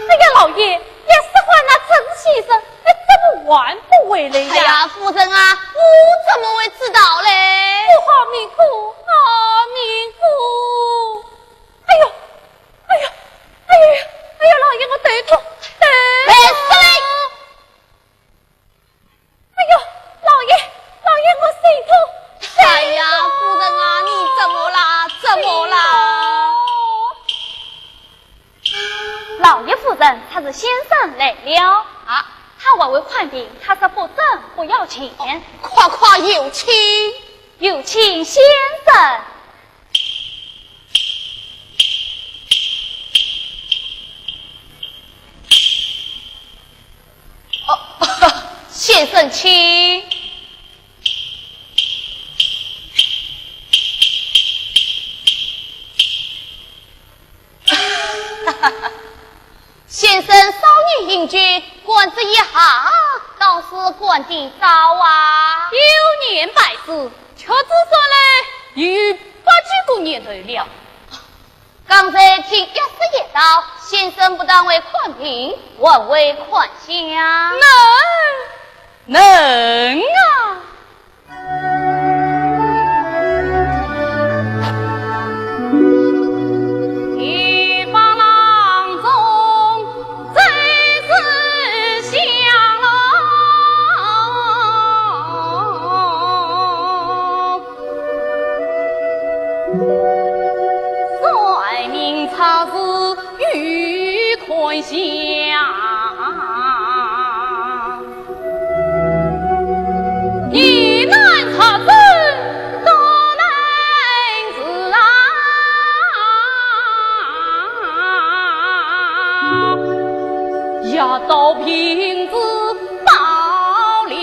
哎呀，老爷，要是唤那曾先生，哎，怎么唤不回来呀？哎呀，夫人啊，我怎么会知道嘞？我好命苦，好命苦！哎呦，哎呦，哎呦，哎呦，老爷，我头痛，头痛！别说了！ 哎呦，老爷，老爷，我心痛。哎呀，夫人啊，你怎么啦？怎么啦？老爷夫人，他是先生来了。啊？他还未看病，他说不症不要紧。快快有请。有请先生。 哦，先生请。先生少年英俊，官职一下，倒是官得早啊。幼年拜师，屈指算来有百几个年头了。 刚才听一师爷道，先生不但会看病，还会看相。能，能啊！一方郎中 真是想了。算命差事有看相，疑难杂症多难治啊。 夜到病子到里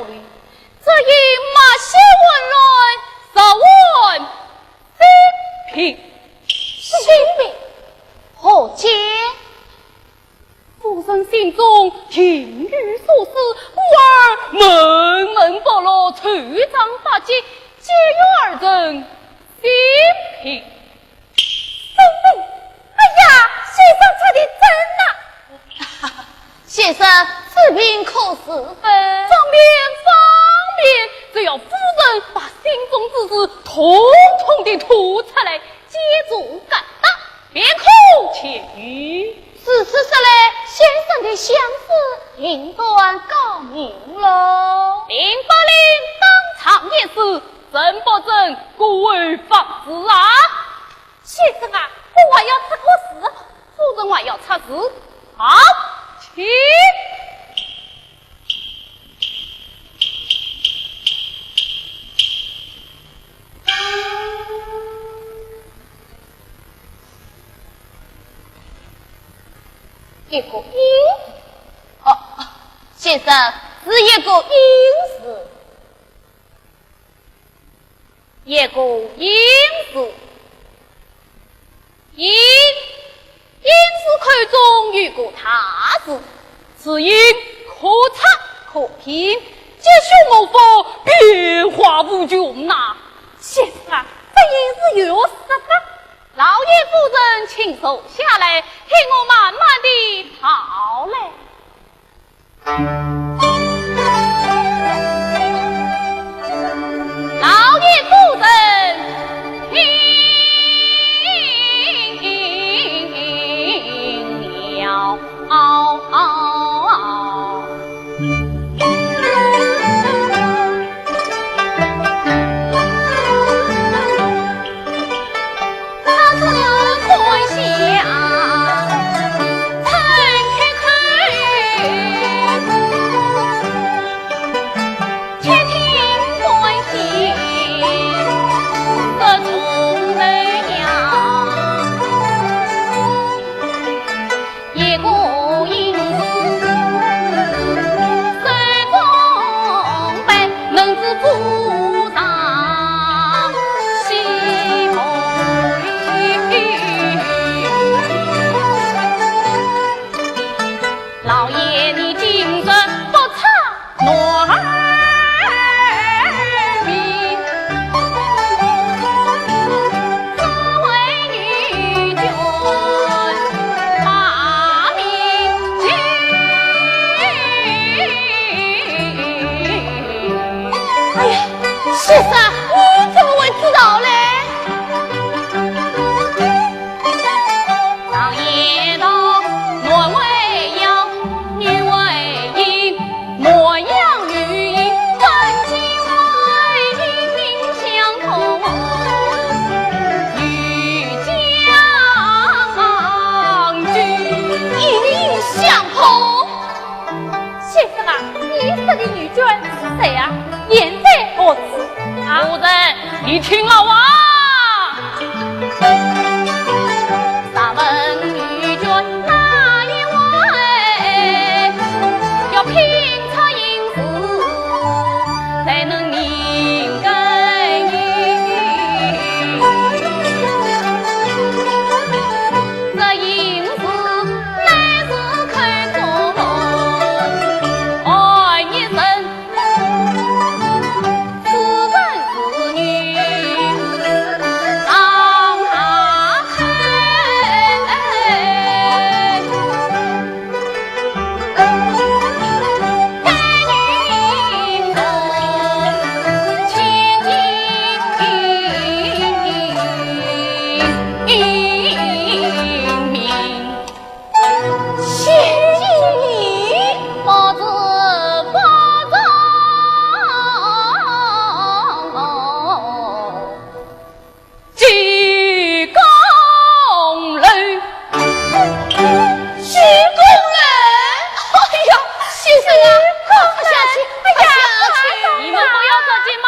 这一马血混乱，十万精兵。精兵？何解？夫人心中定有所思，故而闷闷不乐，惆怅不解，皆由儿臣性病。 生病？哎呀，先生说的真呐！先生，此病可治不？方便，方便，只要夫人把心中之事统统地吐出来，皆做解答，便可痊愈。如此说来，先生的相思应当告明喽。灵不灵，当场验尸，真不真，过后方知啊。 先生啊，我还要出个字，夫人还要出字。好，请。一个应，哦，先生，是一个应字。 一个应字。应，应字口中有个大字，此应可拆可拼，吉凶祸福，变化无穷呐。先生啊，这应字有何说法？老爷夫人，请坐下来，听我慢慢地道来。 老爷夫人，听了。老爷，你今日不差男儿名，只为女眷把名定。哎呀，先生，你怎么会知道嘞？ 常言道，男为阳，女为阴，男阳女阴，本即为阴阳相同，女将军。阴阳相同？ 先生啊，你说的女眷是谁啊？现在何处啊？夫人，你听好啊！若问女眷哪一位，要品察应字，才能明根源。这应字 乃是口中暗一声，此人是女郎阿太。该女名叫千金名。 千金，不知不知。济公楼。济公楼？哎呀，先生啊，快下去，快下去。你们不要着急嘛。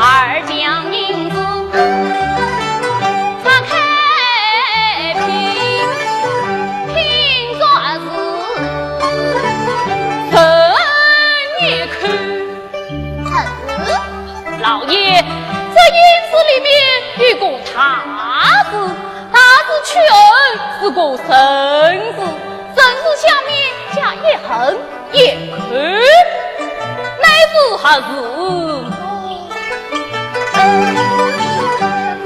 二将银子拆开拼，拼着是字里面有个大字，大字取而是个人字，人字下面加一横一竖，乃是何字？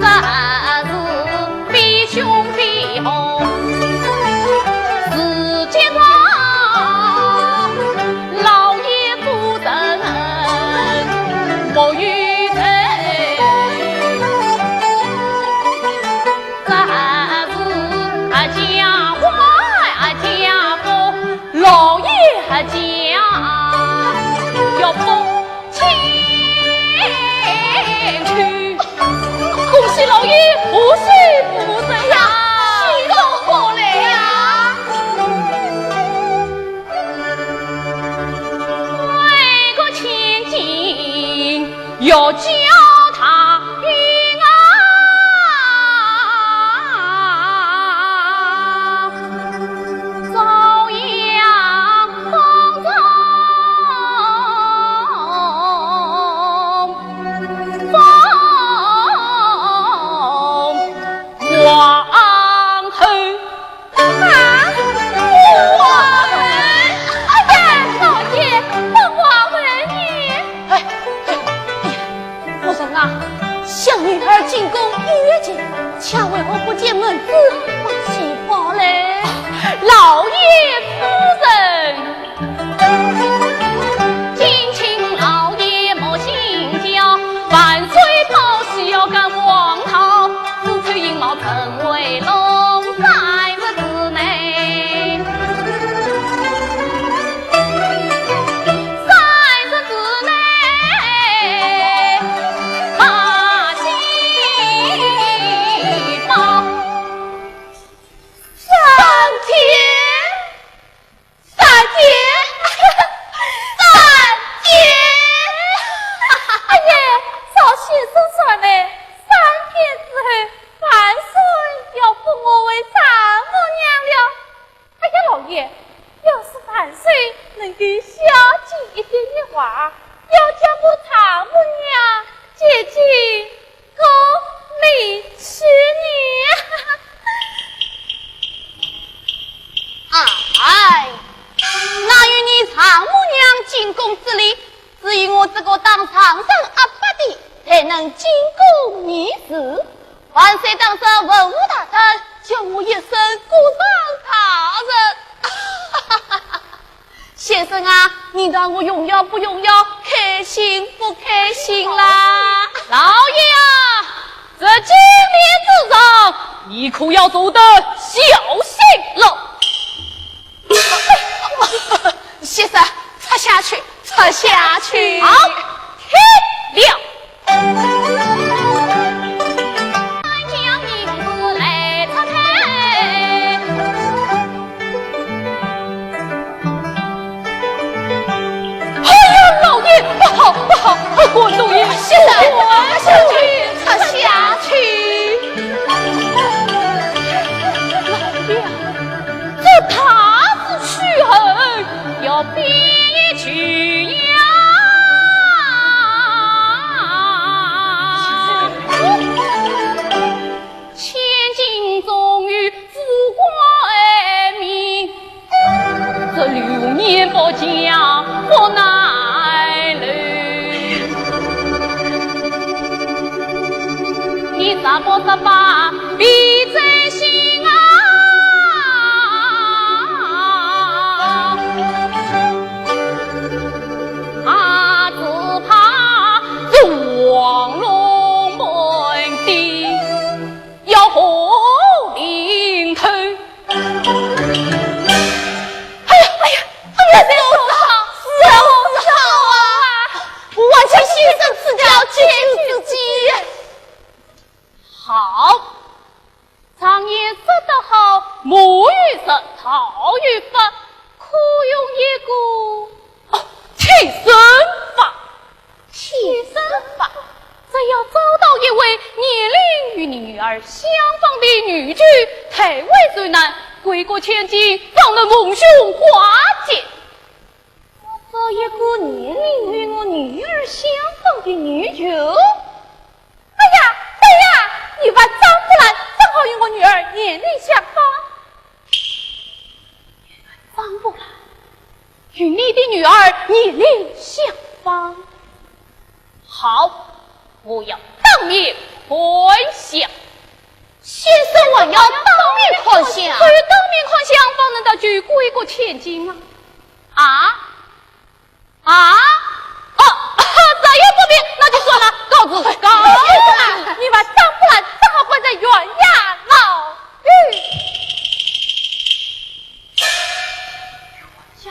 这字非凶非祸，是结煞，老爷夫人莫有罪。这是啊，家坏啊，家福，老爷啊，家要福。 恭喜老爷，恭喜夫人呀！喜从何来呀？为个千金要叫他运啊！ 朝阳方丈，方皇后。啊，皇后？哎呀，老爷，方皇后呢？哎，哎，哎呀， 夫人啊，想女儿进宫一月间，却为何不见门子把喜报嘞？老爷夫人，敬请老爷莫心焦，万岁报喜要赶皇后，丝绸缨帽成为龙，三日之内。 三日之内把喜报。三天，三天，三天。哎呀，照先生说的，三天之后，万岁要封我为丈母娘了。 哎呀，老爷，要是万岁能够消解一点的话，要叫我丈母娘接进宫里去呢。哎，哪有你丈母娘进宫之理？只有我这个当上人阿伯的，才能进宫议事。 万岁当着文武大臣，叫我一声国丈大人。先生啊，你当我荣耀不荣耀，开心不开心啦？老爷啊，这金殿之上，你可要做得小心了。先生，撤下去，撤下去。好，听了。 哎呀，老爷，不好，不好，我东爷，现在，快下去，快下去。老爷，这大事去后，要变去呀。 千金终于富贵命，这流年不嫁不耐留。你十八十八比真心啊！ 啊，只怕撞龙门的要和林头。哎呀，哎呀，哎呀，是啊，是啊，是啊，我望请先生指教，救救自己。好。 常言说得好，木有石，陶有法，可用一个，哦，替身法。替身法，只要找到一位年龄与你女儿相仿的女眷，代为受难，贵国千金方能蒙兄挂记。我找一个年龄与我女儿相仿的女眷？呀，对呀，你把张木兰正好与我女儿年龄相仿。张木兰与你的女儿年龄相仿。好，我要当面看相。先生还要当面看相？只有当面看相，方能得救贵国千金啊！啊？啊？哦，这也不必，那就算了，告辞，告辞。先生啊，你把张木兰正好关在县衙牢狱。县衙牢？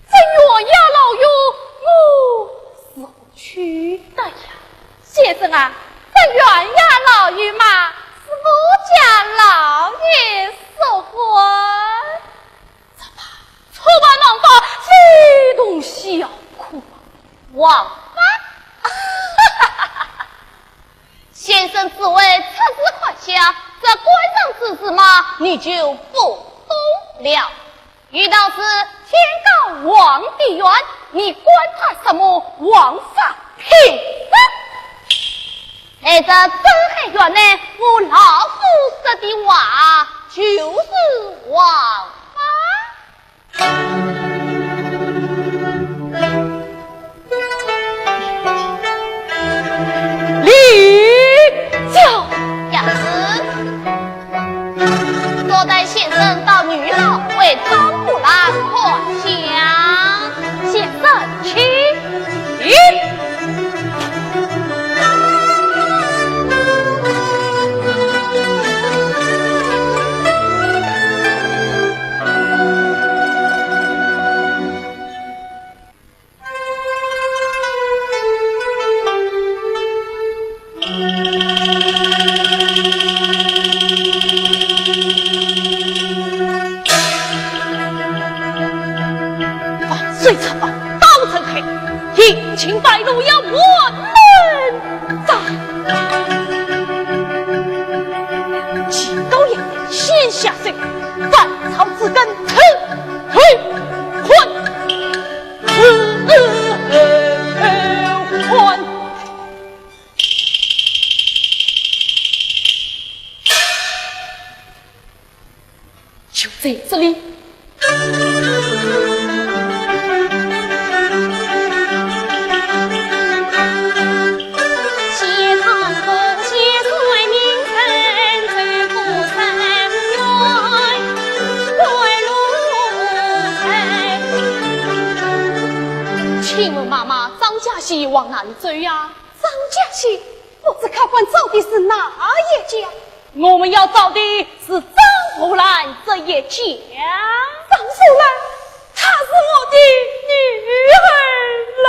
这县衙牢狱，我是不去的呀。先生啊，这县衙牢狱嘛，是我家老爷所管。这怕触犯王法，非同小可啊。王法？先生只为出字看相，这官场之事嘛，你就不懂了。有道是天高皇帝远，你管他什么王法平身。哎，这真很远呢，我老夫说的话就是王法。 李教。也是。多待先生到县衙为张木兰看相。先生请。万岁！刀成黑，引请白鹿要万能斩。祭告爷，先下手，斩草除根，除罪还。 就在这里。 请问妈妈，张家喜往哪里走呀？张家喜，不知客官找的是哪一家？我们要找的是张木兰这一家。张木兰，她是我的女儿啦。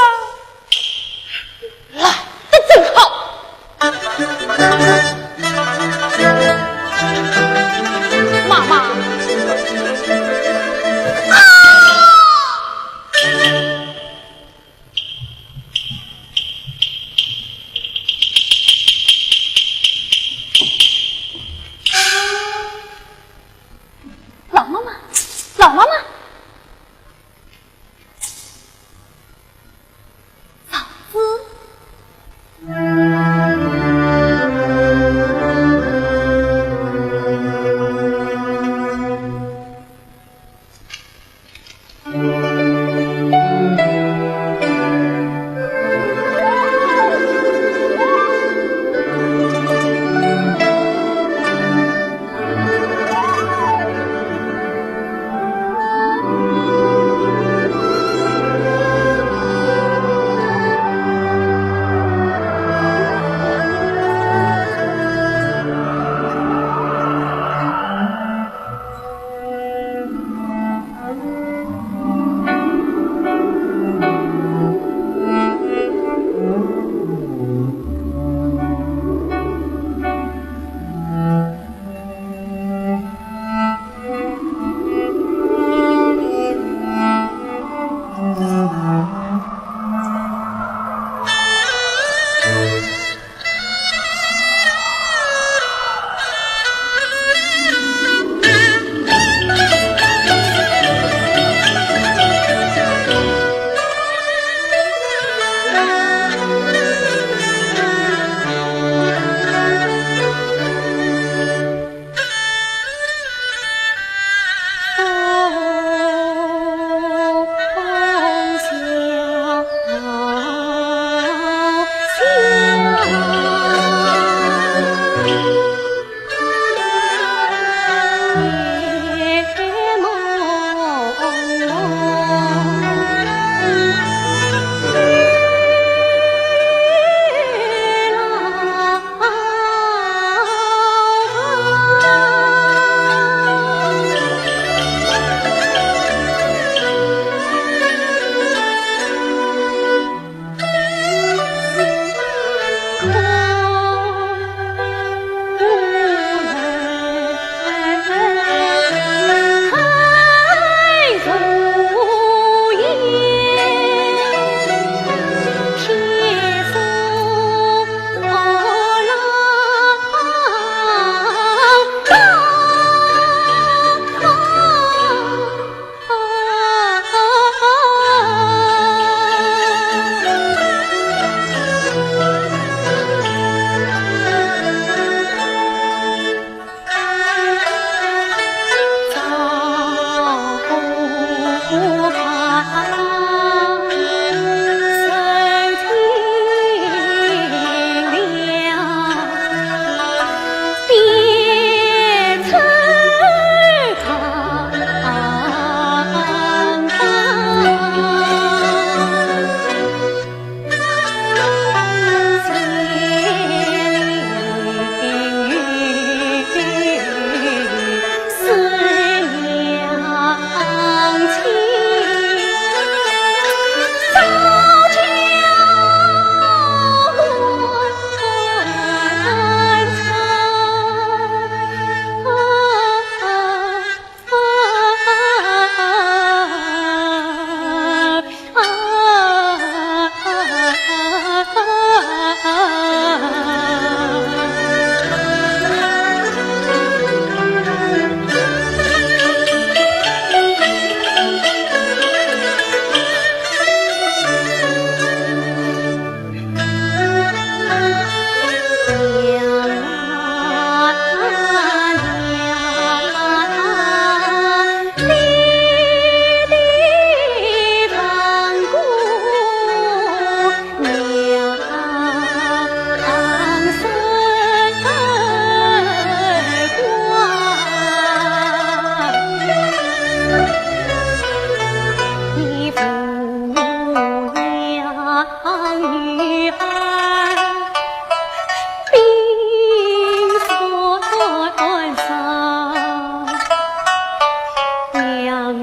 来得正好。妈妈。啊！老妈妈，老妈妈。 嫂子。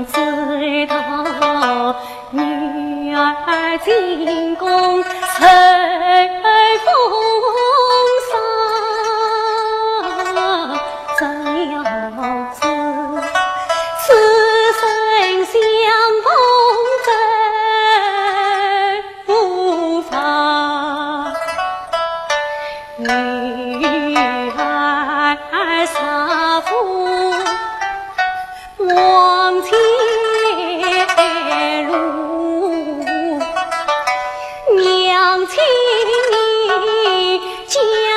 知道女儿进宫受风霜，怎样知此生相逢真 无妨。女儿搀扶往前路，娘亲你 姑娘，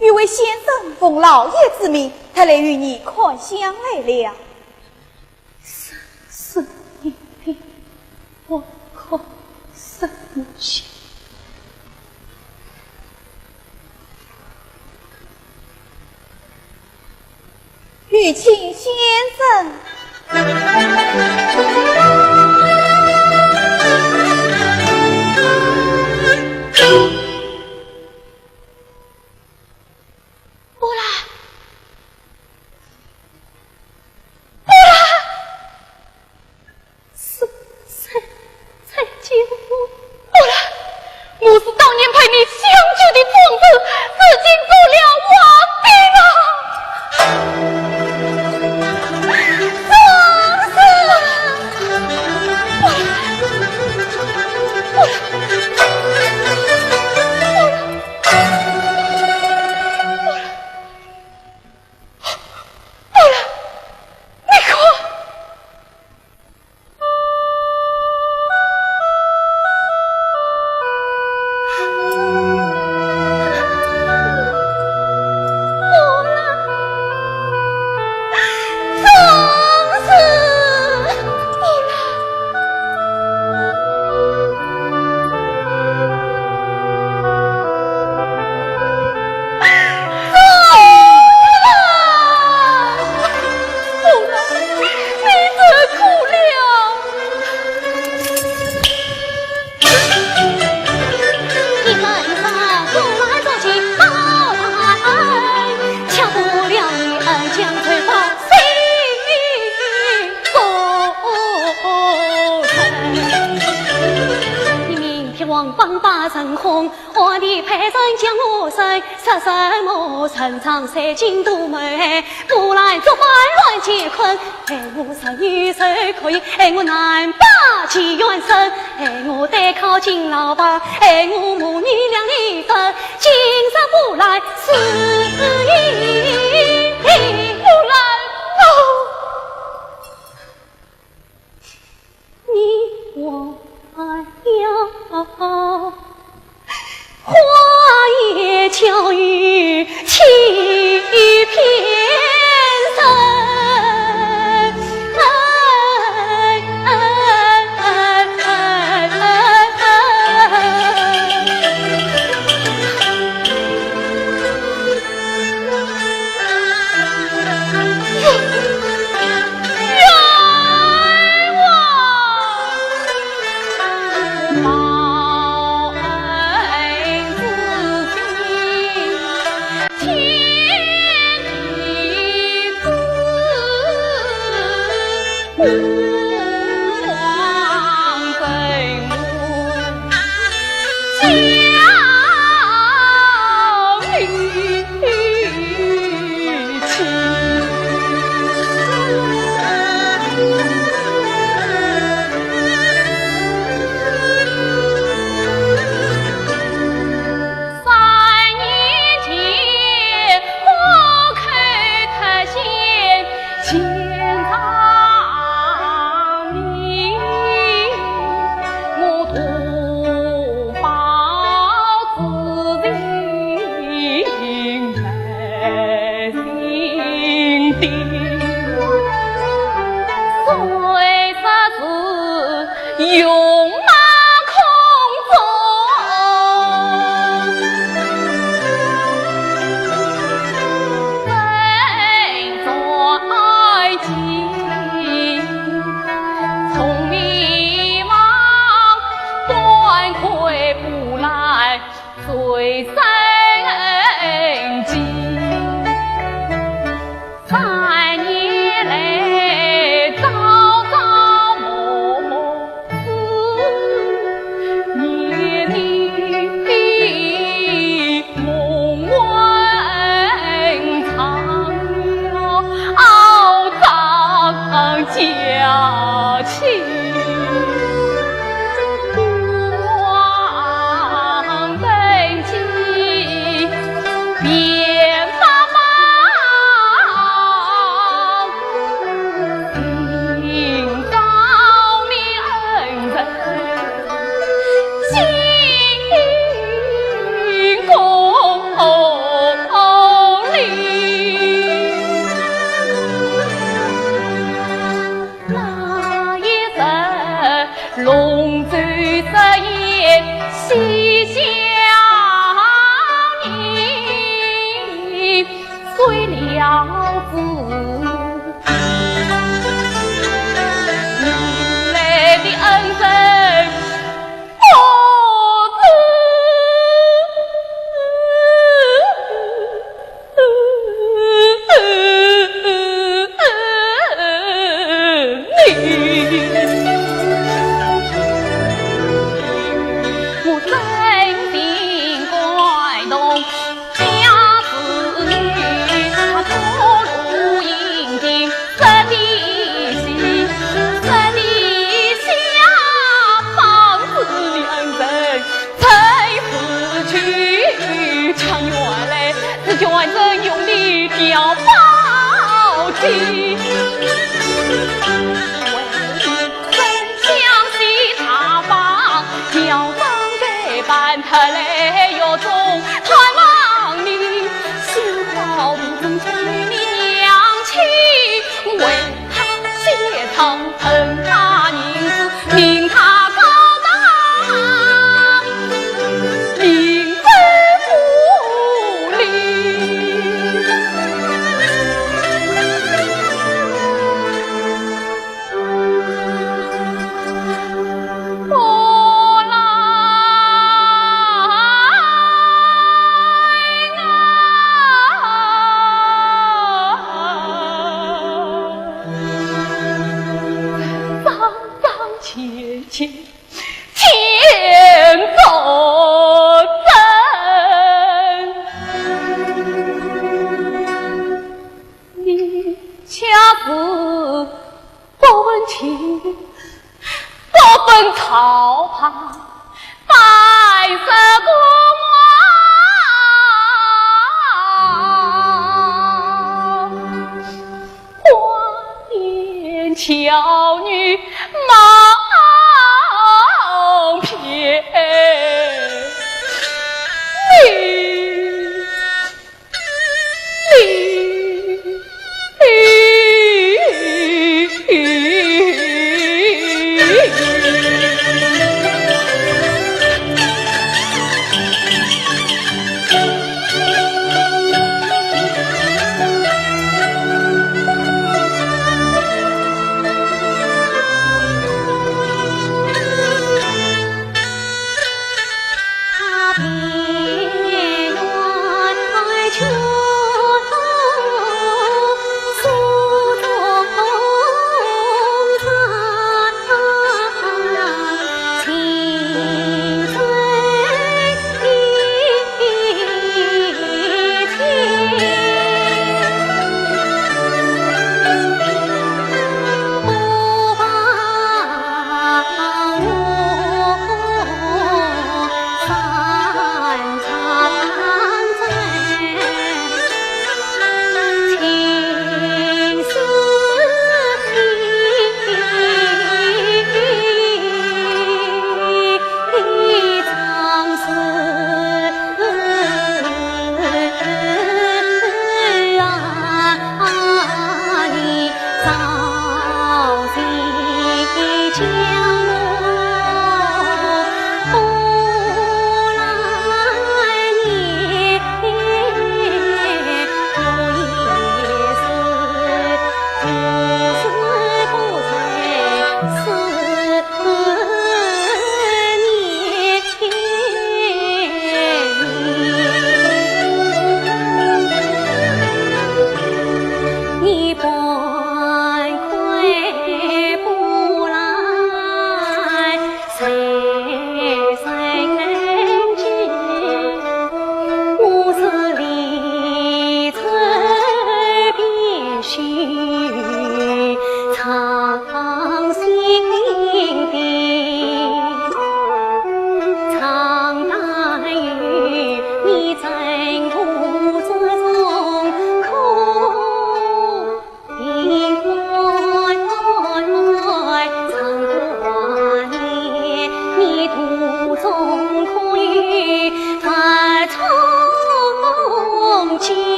有位先生奉老爷之命，特来与你看相来了。 是，是你的，我可生气。有请先生。 不然，不然，是谁在救我？不然，我是当年陪你相救的庄子，如今做了皇帝了。庄子！不然，不然，不然。 不然，你看。不然，庄子，不然。小雨轻偏声。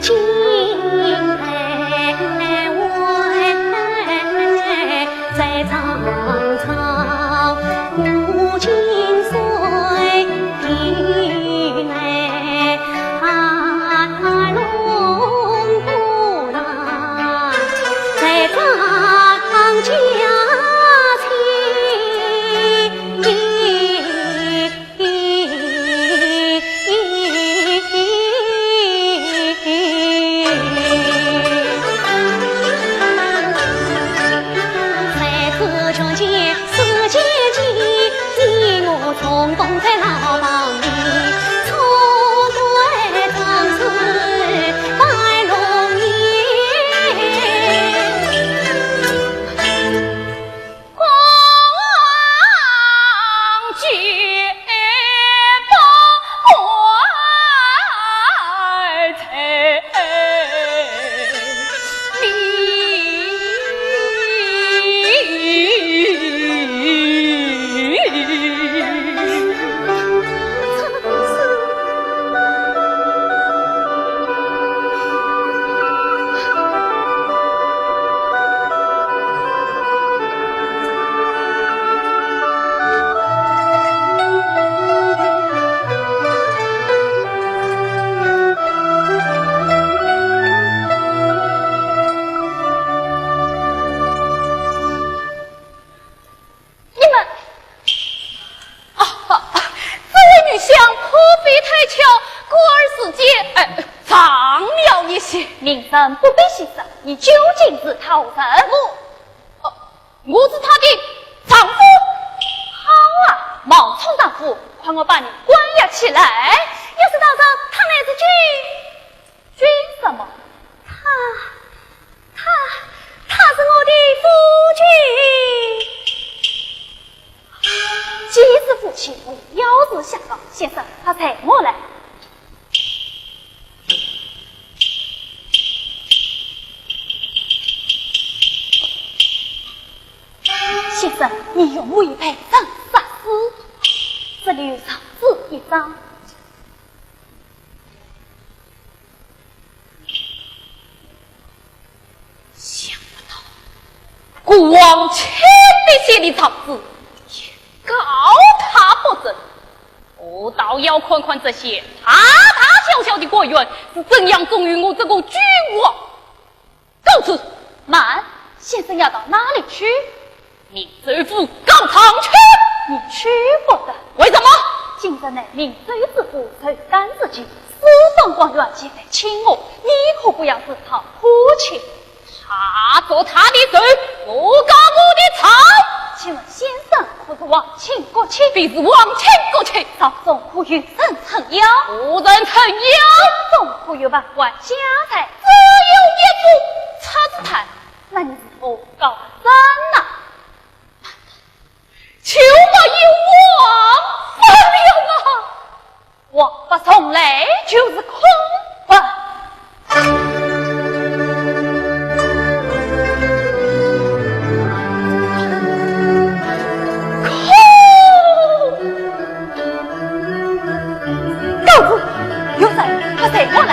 你们，啊，啊，啊，这位女相颇费推敲，故而时间，呃，长了一些。明人不必细说，你究竟是何人？我，呃，我是她的丈夫。好啊，冒充丈夫，看我把你关押起来。要是当上，他乃是君，君什么？他，他，他是我的夫君。既是夫妻，要是相告，先生，他随我来。先生，你用我一杯人杀死，这里有状纸一张。 想不到，孤王亲笔写的状纸，也告他不正。我倒要看看这些大大小小的官员是怎样忠于我这个君王。告辞。慢，先生要到哪里去？ 明州府告状去。你去不得。为什么？今日乃明州知府寿诞之期，四方官员前来请我，你可不要自讨苦吃。他做他的寿，我告我的状。请问先生可是皇亲国戚？必是皇亲国戚。朝中可有人撑腰？无人撑腰。宫中可有万贯家财？只有一幅赤字台。那你如何告状呢？ 就没有王法了吗？王法从来就是空法。空！告辞，有人，快随我来。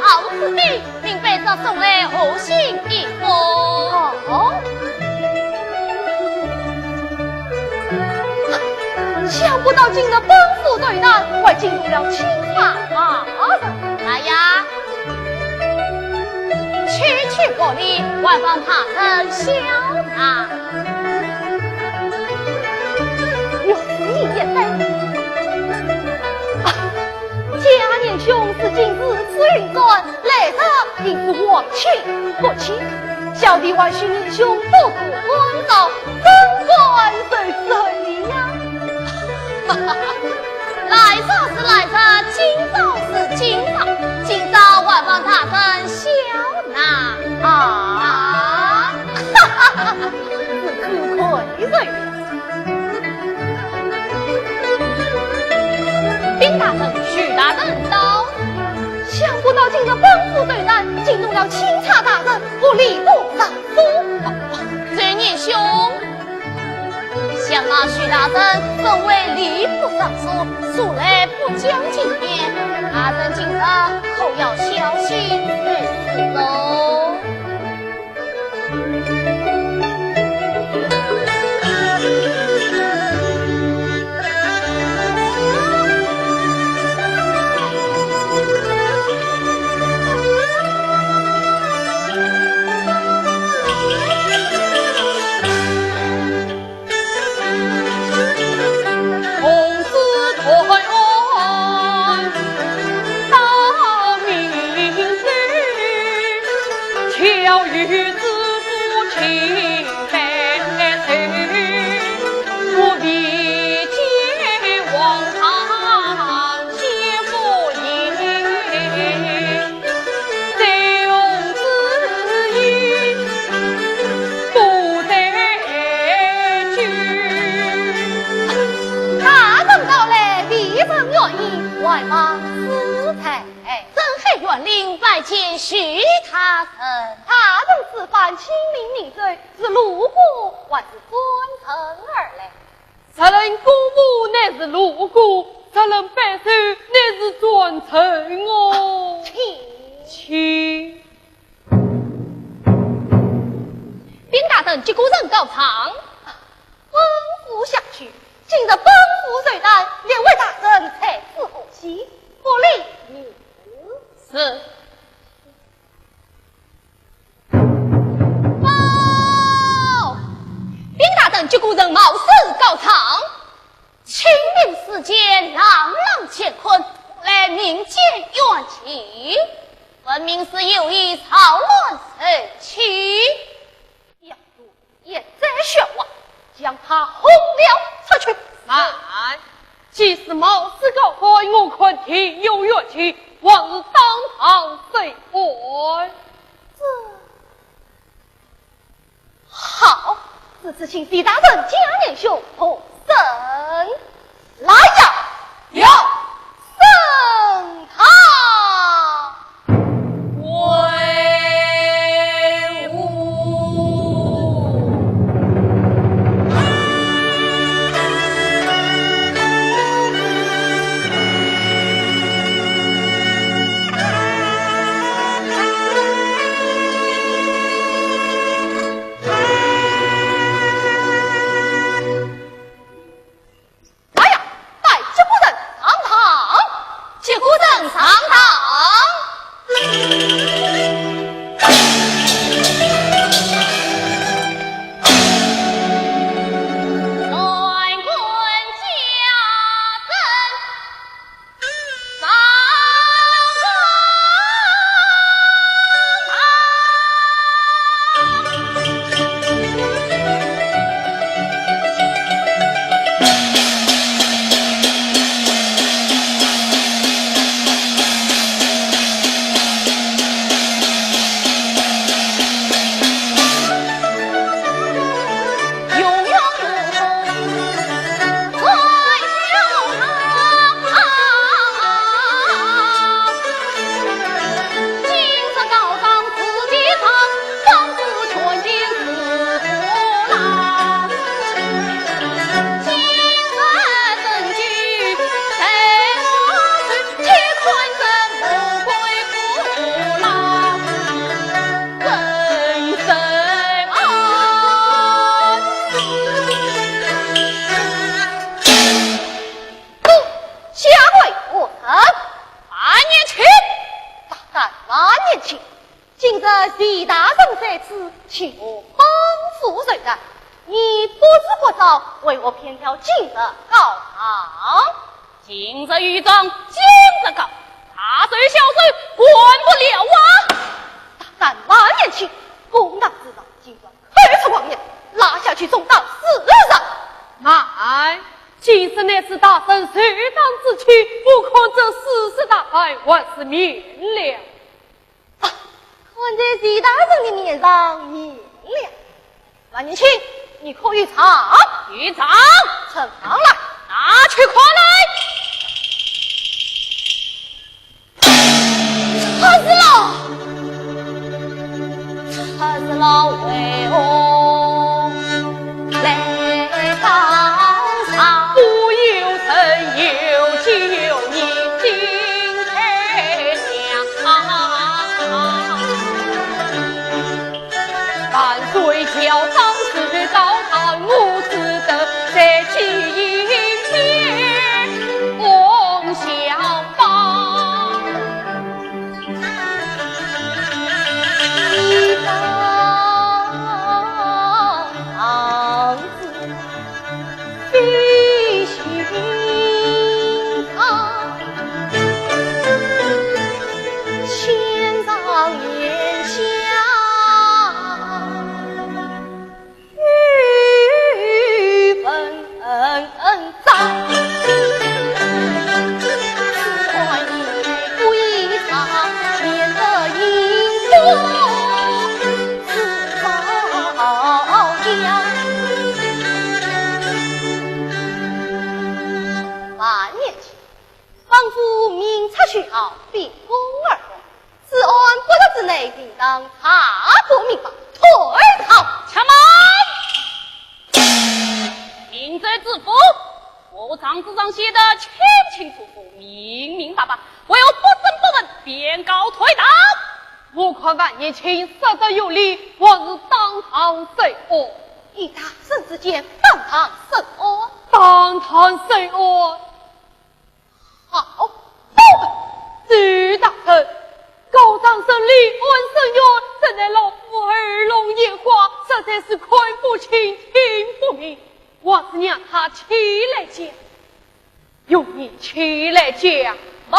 好此地，命卑职送来贺信一封。哦，想不到今日本府受难，还惊动了钦差大人。来呀，区区薄礼，还望大人笑纳。岳父，你也在。啊， 嘉年兄是今日紫云观，来者定是皇亲国戚，小弟还需年兄多多关照，怎敢受罪呀？来者是来者，今朝是今朝，今朝还望大人笑纳啊！哈哈哈哈，是可以了。 禀大人，徐大人到。想不到今日本府受难，惊动了钦差大人，不礼部尚书。周年兄，想那徐大人身为礼部尚书，素来不讲情面，大人今日可要小心如此喽。 大人到来，未曾远迎，还望赐菜。哎，真是县令拜见徐大人。大人此番亲临明州，是路过还是专程而来？ 若论公务乃是路过，若论拜寿乃是专程哦。请。请。禀大人，接过人告状。吩咐下去，今日本府受难，列位大人在此贺喜，不理于事。是。 报！禀大人，接过人冒死告状。清明时节，朗朗乾坤，来民间怨气，分明是有意扰乱社稷。杨度，也在说话，将他轰了出去。慢！ 既是冒死告状，我看定有冤情，还是当堂审案。这……好，如此请徐大人、嘉年兄动审。来呀！有！审他！ 威武！来呀，带接骨人上堂！接骨人上堂！今日徐大人在此，请我帮扶受难。你不知国招，为何偏挑今日告状？今日御状，今日告，大罪小罪，管不了啊！大胆万年青，公堂之上，竟敢口出狂言，拉下去重打四十。慢，今日乃是大人受当之期，何况这四十大板还是免了。 啊，看在徐大人的面上，免了。万年青，你可有状？有状。呈上来。拿去看来。他是老，他是老为何来告状？不由人有情有义， 心太凉。万岁，叫张氏到堂，我只得在其面望相帮。一当时 飞行啊，千丈岩下雨纷纷。 万年青，方夫明察秋毫，秉公而动，此案不得之内，应当查个明白，退堂。且慢！明察秋毫，我状子上写得清清楚楚，明明白白，为何不闻不问，便告退堂？ 我看万年青说得有理，还是当堂受案。依大人之见，当堂受案。当堂受案。好，周大人，告状人立案申冤，怎奈老夫耳聋眼花，实在是看不清、听不明，还是让他起来讲。 容你起来讲。不，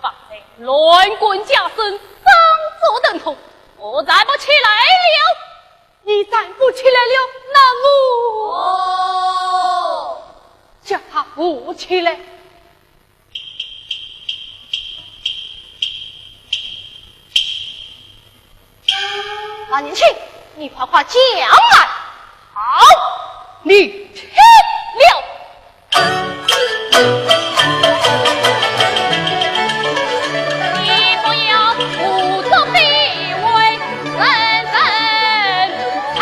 方才乱棍加身，伤足疼痛，我站不起来了。你站不起来了，那我……哦。叫他扶起来。 啊，万年青，你快快讲来。好，你听了。你不要胡作非为，人人喊。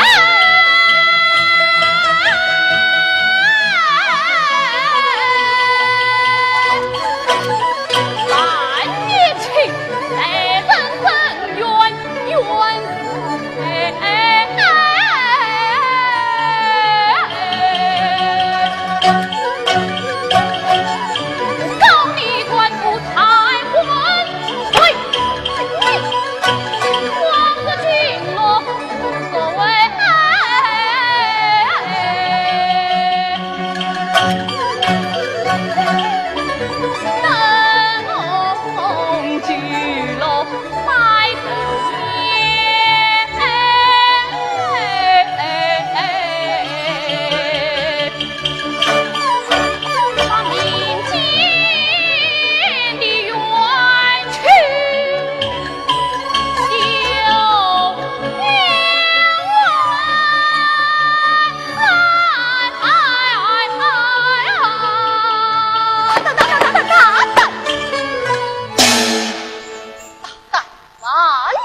大胆万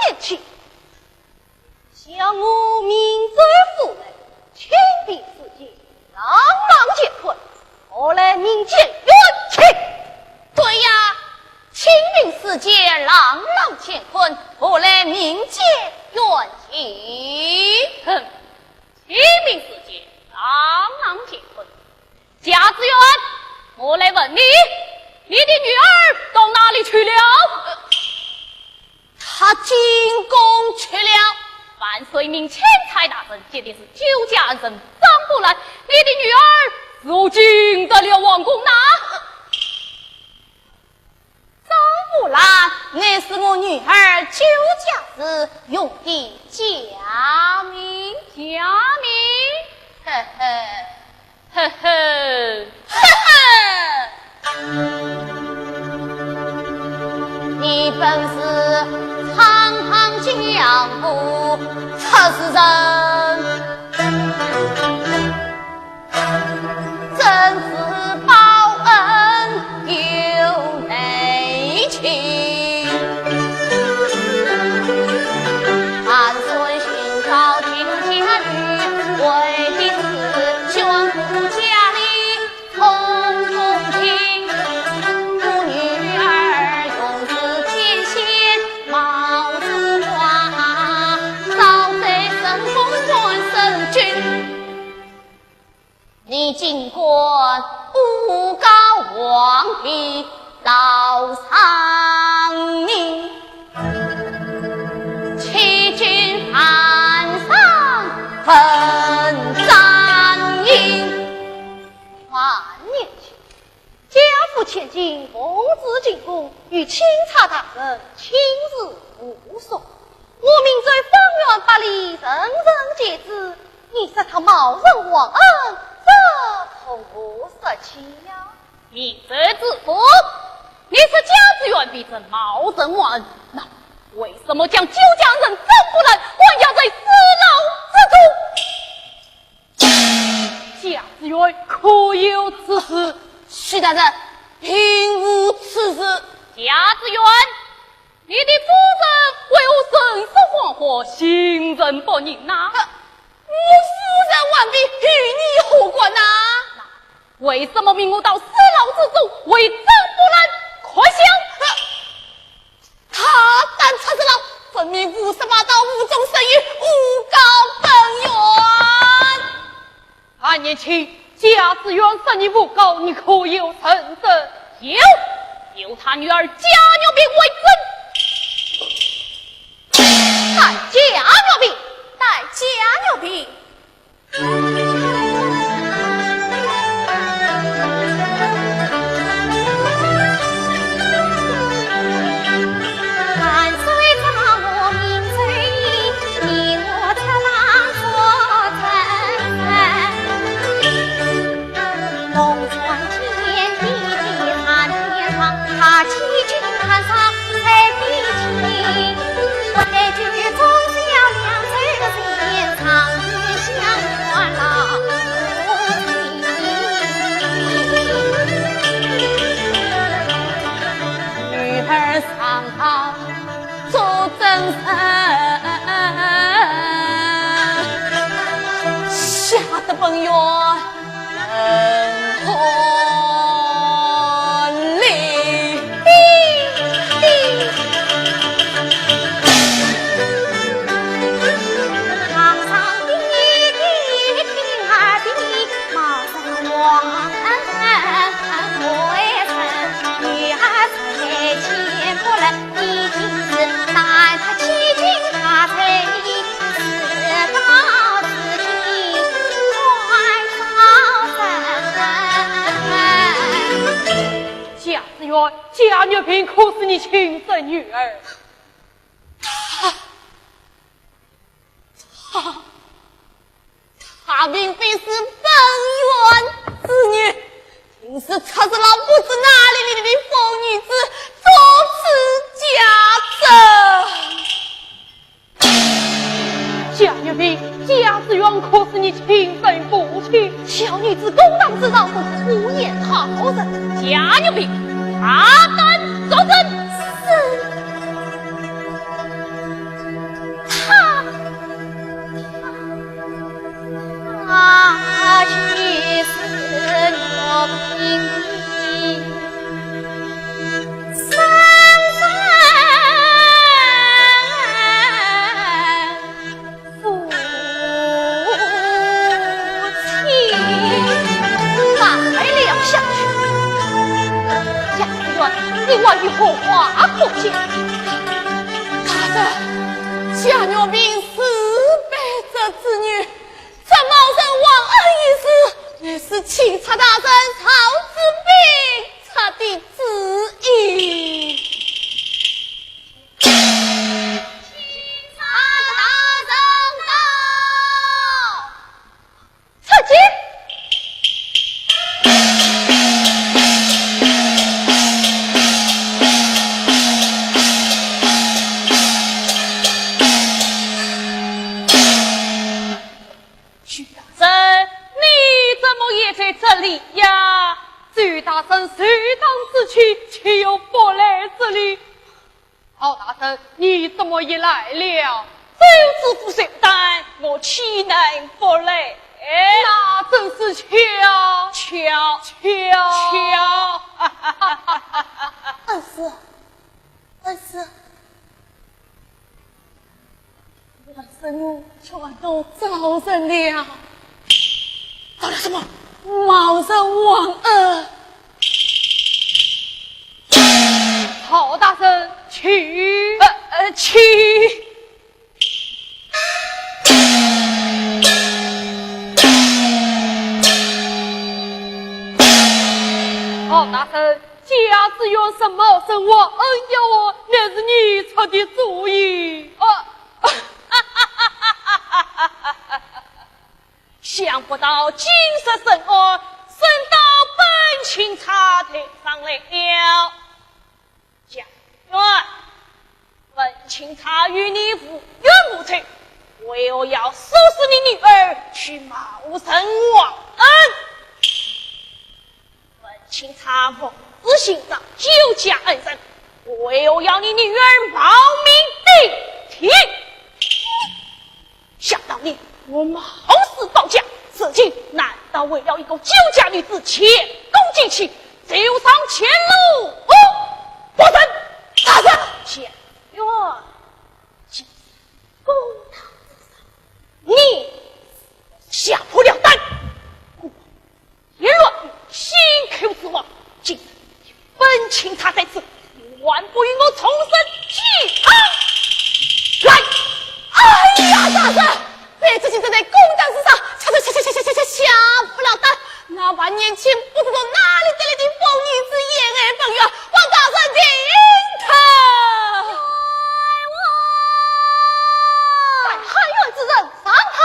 年青，想我明州府内清平四贱，朗朗乾坤，何来民间冤情？对呀，清平四贱，朗朗乾坤，何来民间冤情？哼，清平四贱，朗朗乾坤， 贾子元，我来问你，你的女儿到哪里去了？她进宫去了。万岁命钦差大人，接的是酒家恩人张木兰，你的女儿如今得了皇宫呐。张木兰，乃是我女儿酒家氏用的假名。假名？呵呵。 呵呵，你本是堂堂相府出世人，怎知报恩有内情？ 你竟敢诬告皇帝老丈人，欺君犯上，更沾阴。万年前， 贾府千金奉旨进宫，与钦差大人亲自护送。我命在方圆百里人人皆知，你说他冒认皇恩，这可何说起呀？你这知府，你说贾知县被人冒认皇恩，那为什么将酒家恩人张木兰关押在死牢之中？ 贾知县可有此事？许大人，并无此事。贾知县，你的夫人为何人说谎话，心存不仁呐？呃，我夫人完毕，与你何关呐？那为什么命我到死牢之中为张木兰开枪？呃， 他胆出死牢，分明胡说八道，无中生有，诬告本县。万年前，贾知县说你诬告，你可有人证？有，有他女儿贾玉萍为证。带贾玉萍，带贾玉萍。 女儿上堂做证人，吓得本县 贾知县，贾玉萍可是你亲生女儿？她，她，她并非是本县之女，竟是出自老不知哪里来的疯女子，作此假证。 贾玉萍，贾知县可是你亲生父亲？小女子公堂之上，不是胡言好人。贾玉萍，大胆作证。是。她，她就是玉萍的生身。 夫妻。罢了，小婿。贾知县，你还有何话可讲？大人贾玉平是卑职之女，这冒认皇恩一事，乃是钦差大人赵子平出的主意。钦差大人到。出去。徐大人，你怎么也在这里呀？周大人首当之冲，岂有不来之理？ 曹大人，你怎么也来了？周知府寿诞，我岂能不来？那真是巧，巧，巧。恩师，恩师，我的侄女全都招认了。招了什么？冒认皇恩。 曹大人，请。呃，呃，请。曹大人，假使有什么冒认皇恩要案，乃是你出的主意。哦。 想不到今日审案，审到本钦差头上来了。贾元，本钦差与你无冤无仇，为何要唆使你女儿去冒认皇恩？ 本钦差奉旨寻找周家恩人，为何要你女儿冒名顶替？想当年，我冒死保家，如今难道为了一个周家女子前功尽弃，走上前路？哦，不成！大人，贾元，今日公堂之上，你下不了台。 胡言乱语，信口雌黄，今日本钦差在此，你还不与我从实招来？哎呀，大人，卑职今日在公堂之上，下下下下下下下下不了台。那万年前不知从哪里得来的疯女子掩耳盗铃，望大人停他。带喊冤之人上堂。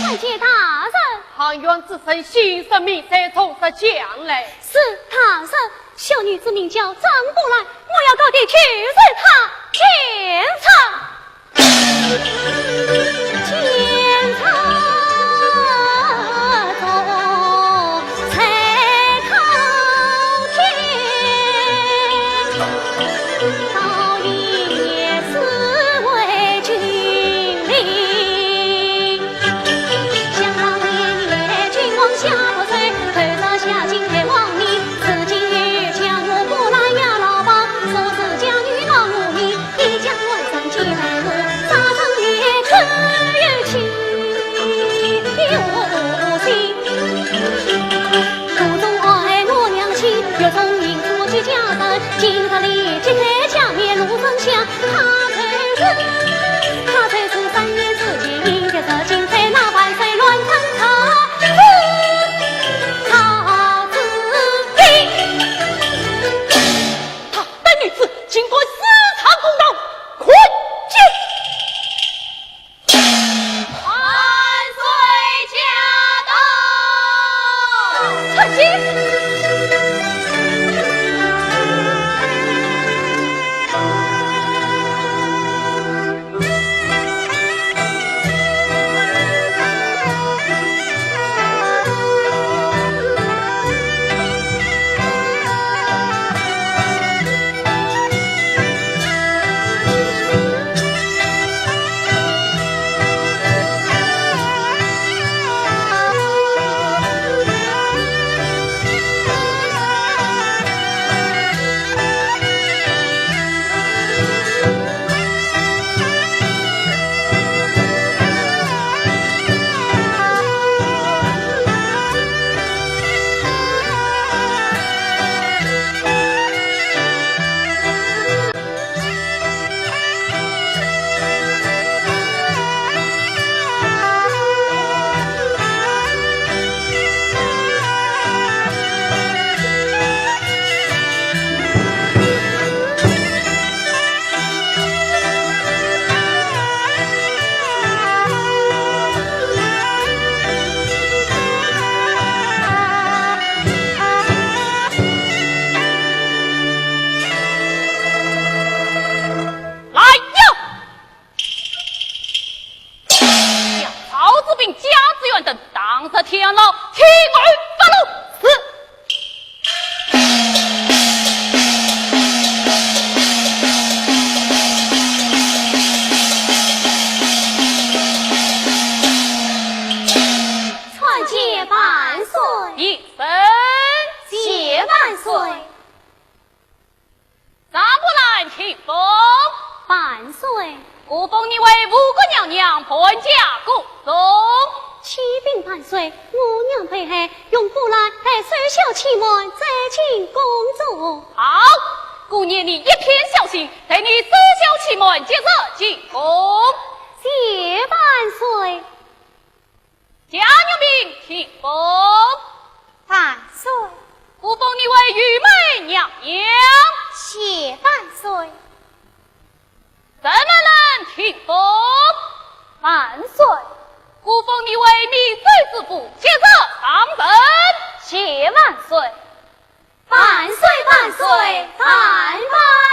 参见大人。喊冤之人姓甚名谁，从实讲来。是，大人。小女子名叫张宝兰，我要告的就是她。天差！大胆女子，竟敢私闯公堂，滚！ 万岁驾到！出去！万岁。我封你为吴国娘娘，伴驾宫中。启禀万岁，我娘被害，用布来代首孝欺瞒，再进宫中。好，姑念你一片孝心，待你首孝欺瞒，即日进宫。谢万岁。贾玉明，请封。万岁。我封你为御妹娘娘。谢万岁。 陈兰兰，请封。万岁。我封你为倷州知府，即日上任。谢万岁。万岁，万岁，万万